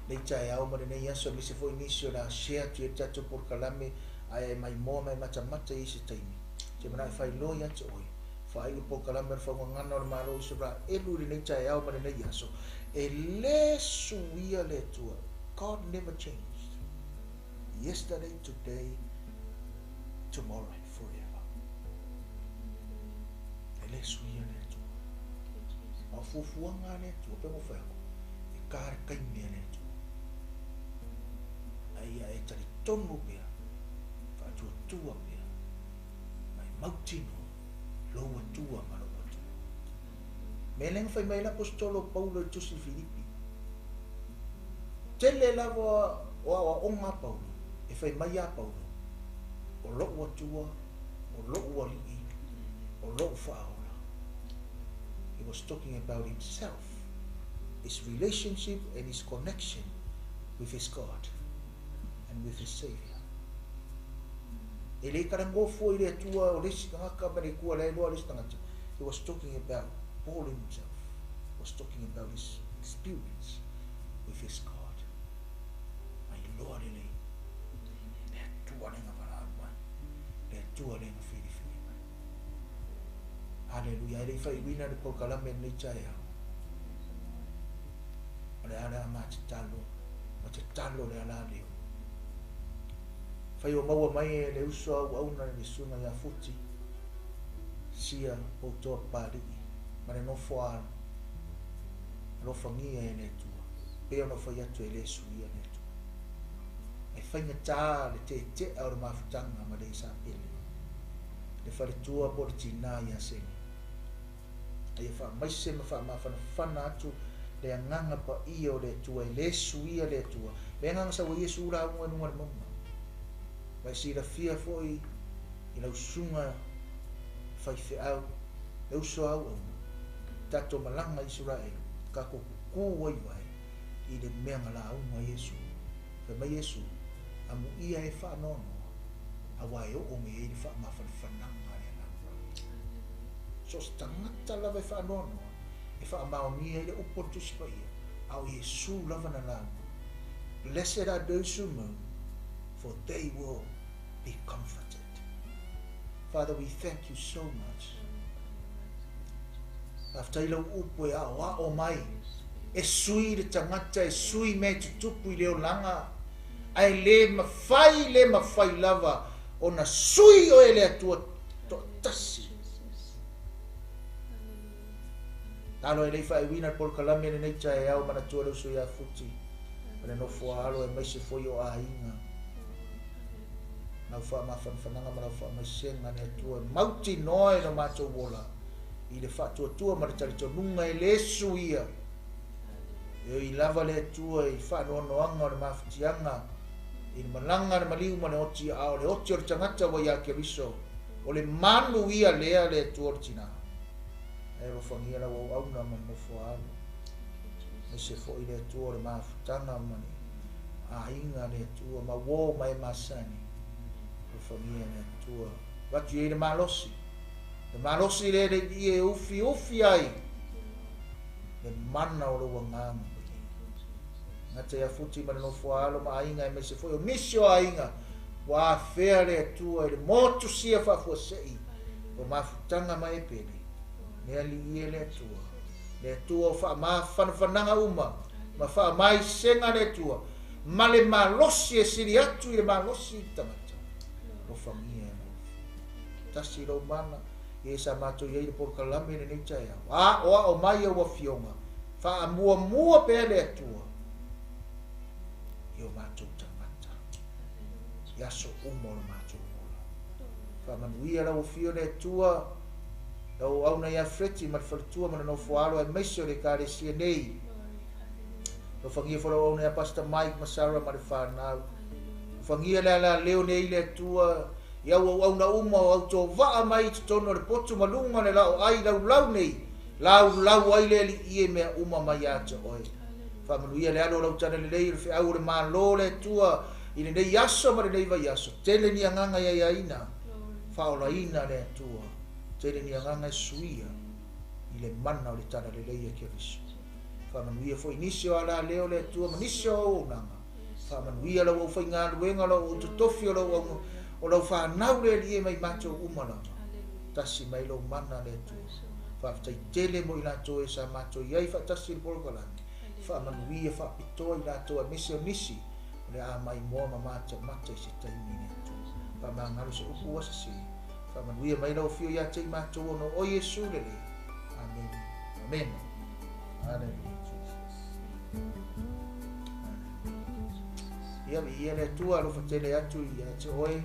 S2: nei taeao ma lenei aso aemaise foi nisi o le a share atu i ai le tatou polokalame ae e maimoa ma e matamata i ai se taimi. Te manao e faailoa ia te oe, faaiu le polokalame o le faugagana o le Malo o Isaraelu i lenei taeao ma lenei aso, e le suia le Atua. God never changed. Yesterday, today, tomorrow and forever. E le suia le Atua. A o fuafuaga a le Atua, pe ua fai atu, e ka le taimi a le Atua. A ia e talitonu pea, faatuatua pea, ma e mautinoa lou Atua ma lou Atua. Mea lea na fai mai ai le Aposetolo o Paulo i le tusi i Filipi. Tele lava o aoaoga a Paulo e fai mai iā Paulo, O lou Atua, o lou Alii, o lou Faaola. He was talking about himself, his relationship and his connection with his God and with his Savior. E le talanoa fua i le Atua o le isi tagata ma le Atua la e iloa le isi tagata. He was talking about Paul himself was talking about his experience with his God. Ma iloa lelei le Atua lea na valaau mai, le Atua lea na filifili mai. Haleluia. E le i faaiuina le polokalame i lenei taeao. O le a le a ma tatalo, ma tatalo le ala leo. Fai o maua mai e le uso a auauna i le susuga ia Futi, Sia Poutoa Papalii, ma le nofo a alo, alofagia e le Atua, pei ona fai atu e le suia le Atua. E faigata le tetea o le mafutaga ma le Isapele, le faletua po o le tinā ia Sene. A ia faamaise ma faamafanafana atu le agaga paia o le Atua, e le suia le Atua. Le agaga sau ai Iesu lauga i luga o le mauga. Ma e silafia foi i lau susuga faifeau, le uso a auauna, tatou malaga i Isaraelu, tatou kukū ai vae i le mea na lauga ai Iesu. Fai mai Iesu, Amuia e faanoanoa, aua e oo nei ai le faamafanafanaga a le Agaga. So o se tagata lava e faanoanoa, e faamaonia ai le upu o le Tusi Paia, a o Iesu lava na lauga, Blessed are those who mourn, for they will be comforted. Father, we thank you so much. Faafetai lau upu e aoao mai, e sui le tagata, e sui mea e tutupu i le olaga, ae le mafai, le mafai lava ona sui oe le Atua toatasi. Talo e le i faaiuina le polokalame lenei taeao manatua le uso ia Futi ma le nofo a alo aemaise foi o aiga. Lau faamafanafanaga ma lau faamaisega le Atua e mautinoa i lo matou ola i le faatuatua ma le talitonuga e le suia. E ui lava le Atua i faanoanoaga o le mafatiaga i le malaga a le maliu ma le oti, a o le oti o le tagata ua ia Keriso, o le malu ia lea le Atua o le tina. Ae alofagia lau auauna ma le nofo a alo, aemaise foi le Atua o le mafutaga ma le aiga le Atua, ma uo ma e masani. Alofagia le Atua, avatu i ai le malosi, le malosi lea le alii e ufiufi ai le mana o lou agaga paia. Gata ia Futi ma le nofo a alo ma aiga aemaise foi o nisi o aiga ua afea le Atua i le motusia faafuasei o mafutaga ma e pele. Le Alii e le Atua, le Atua o faamafanafanaga uma ma faamaisega le Atua ma le malosi e sili atu i le malosi i le tagata. Alofagia e lau Afioga. Tasi lou mana, ia sa matou i ai le polokalame i lenei taeao. Aoao mai au afioga, faamuamua pea le Atua i o matou tagata i aso uma o le matou ola. Faamanuia lau afio le Atua, lau auauna ia Freti ma le faletua ma le nofoaalo aemaise o le Ekalesia nei. Alofagia foi lau auauna ia Pastor Mike ma Sarah ma le fanau. Alofagia le alaleo nei le Atua I au auauna uma o au tovaa mai i totonu o le potu ma luga o le laoai laulau nei, laulau ai le Alii e mea uma mai ia te oe. Faamanuia le alo o lau talalelei o le feau o le Malo o le Atua i lenei aso ma lenei vaiaso. Tele ni agaga e aiaina, faaolaina le Atua. Tele ni agaga e suia i le mana o le talalelei a Keriso. Faamanuia foi nisi o alaleo le Atua ma nisi o auaunaga. Faamanuia lau aufaigaluega, lau au totofi o lau au, o lau fanau le Alii e mai matou uma lava. Tasi mai lou mana le Atua. Faafetai tele mo i latou e sa matou i ai faatasi i le polokalame. Faamanuia faapitoa i latou aemaise o nisi o le a maimoa ma matamata i se taimi le Atua. Faamagalo se upu ua sese. Faamanuia mai lau afio ia te i matou ona o Iesu lelei. Amene. Amene. Hallelujah, Jesus. Ia, viia le Atua, alofa tele atu ia te oe,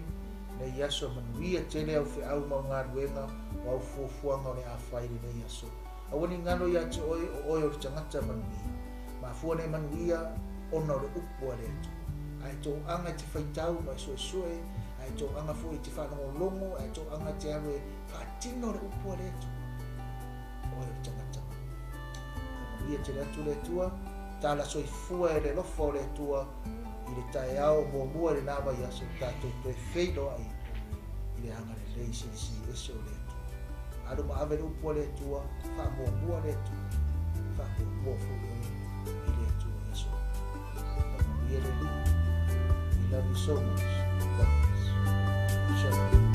S2: nei aso manuia tele au feau ma au galuega o au fuafuaga o le a fai lenei aso. Aua ne i galo ia te oe o oe o le tagata manuia. Mafua nei manuia ona o le upu a le Atua. Ae toaga e te faitau ma e suesue, ae toaga foi e te faalogologo, ae toaga e te alu e faatino le upu a le Atua. Oe o le tagata manuia. Faamanuia tele atu le Atua, tala soifua e le alofa o le Atua i le taeao muamua i lena vaiaso tatou toe feiloai i le agalelei silisili ese o le Atua. Alu ma ave le upu a le Atua, faamuamua le Atua, faamuamua foi oe i le Atua i aso uma. Faamanuia le Alii. We love you so much. God bless. Shalom.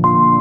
S2: Thank you.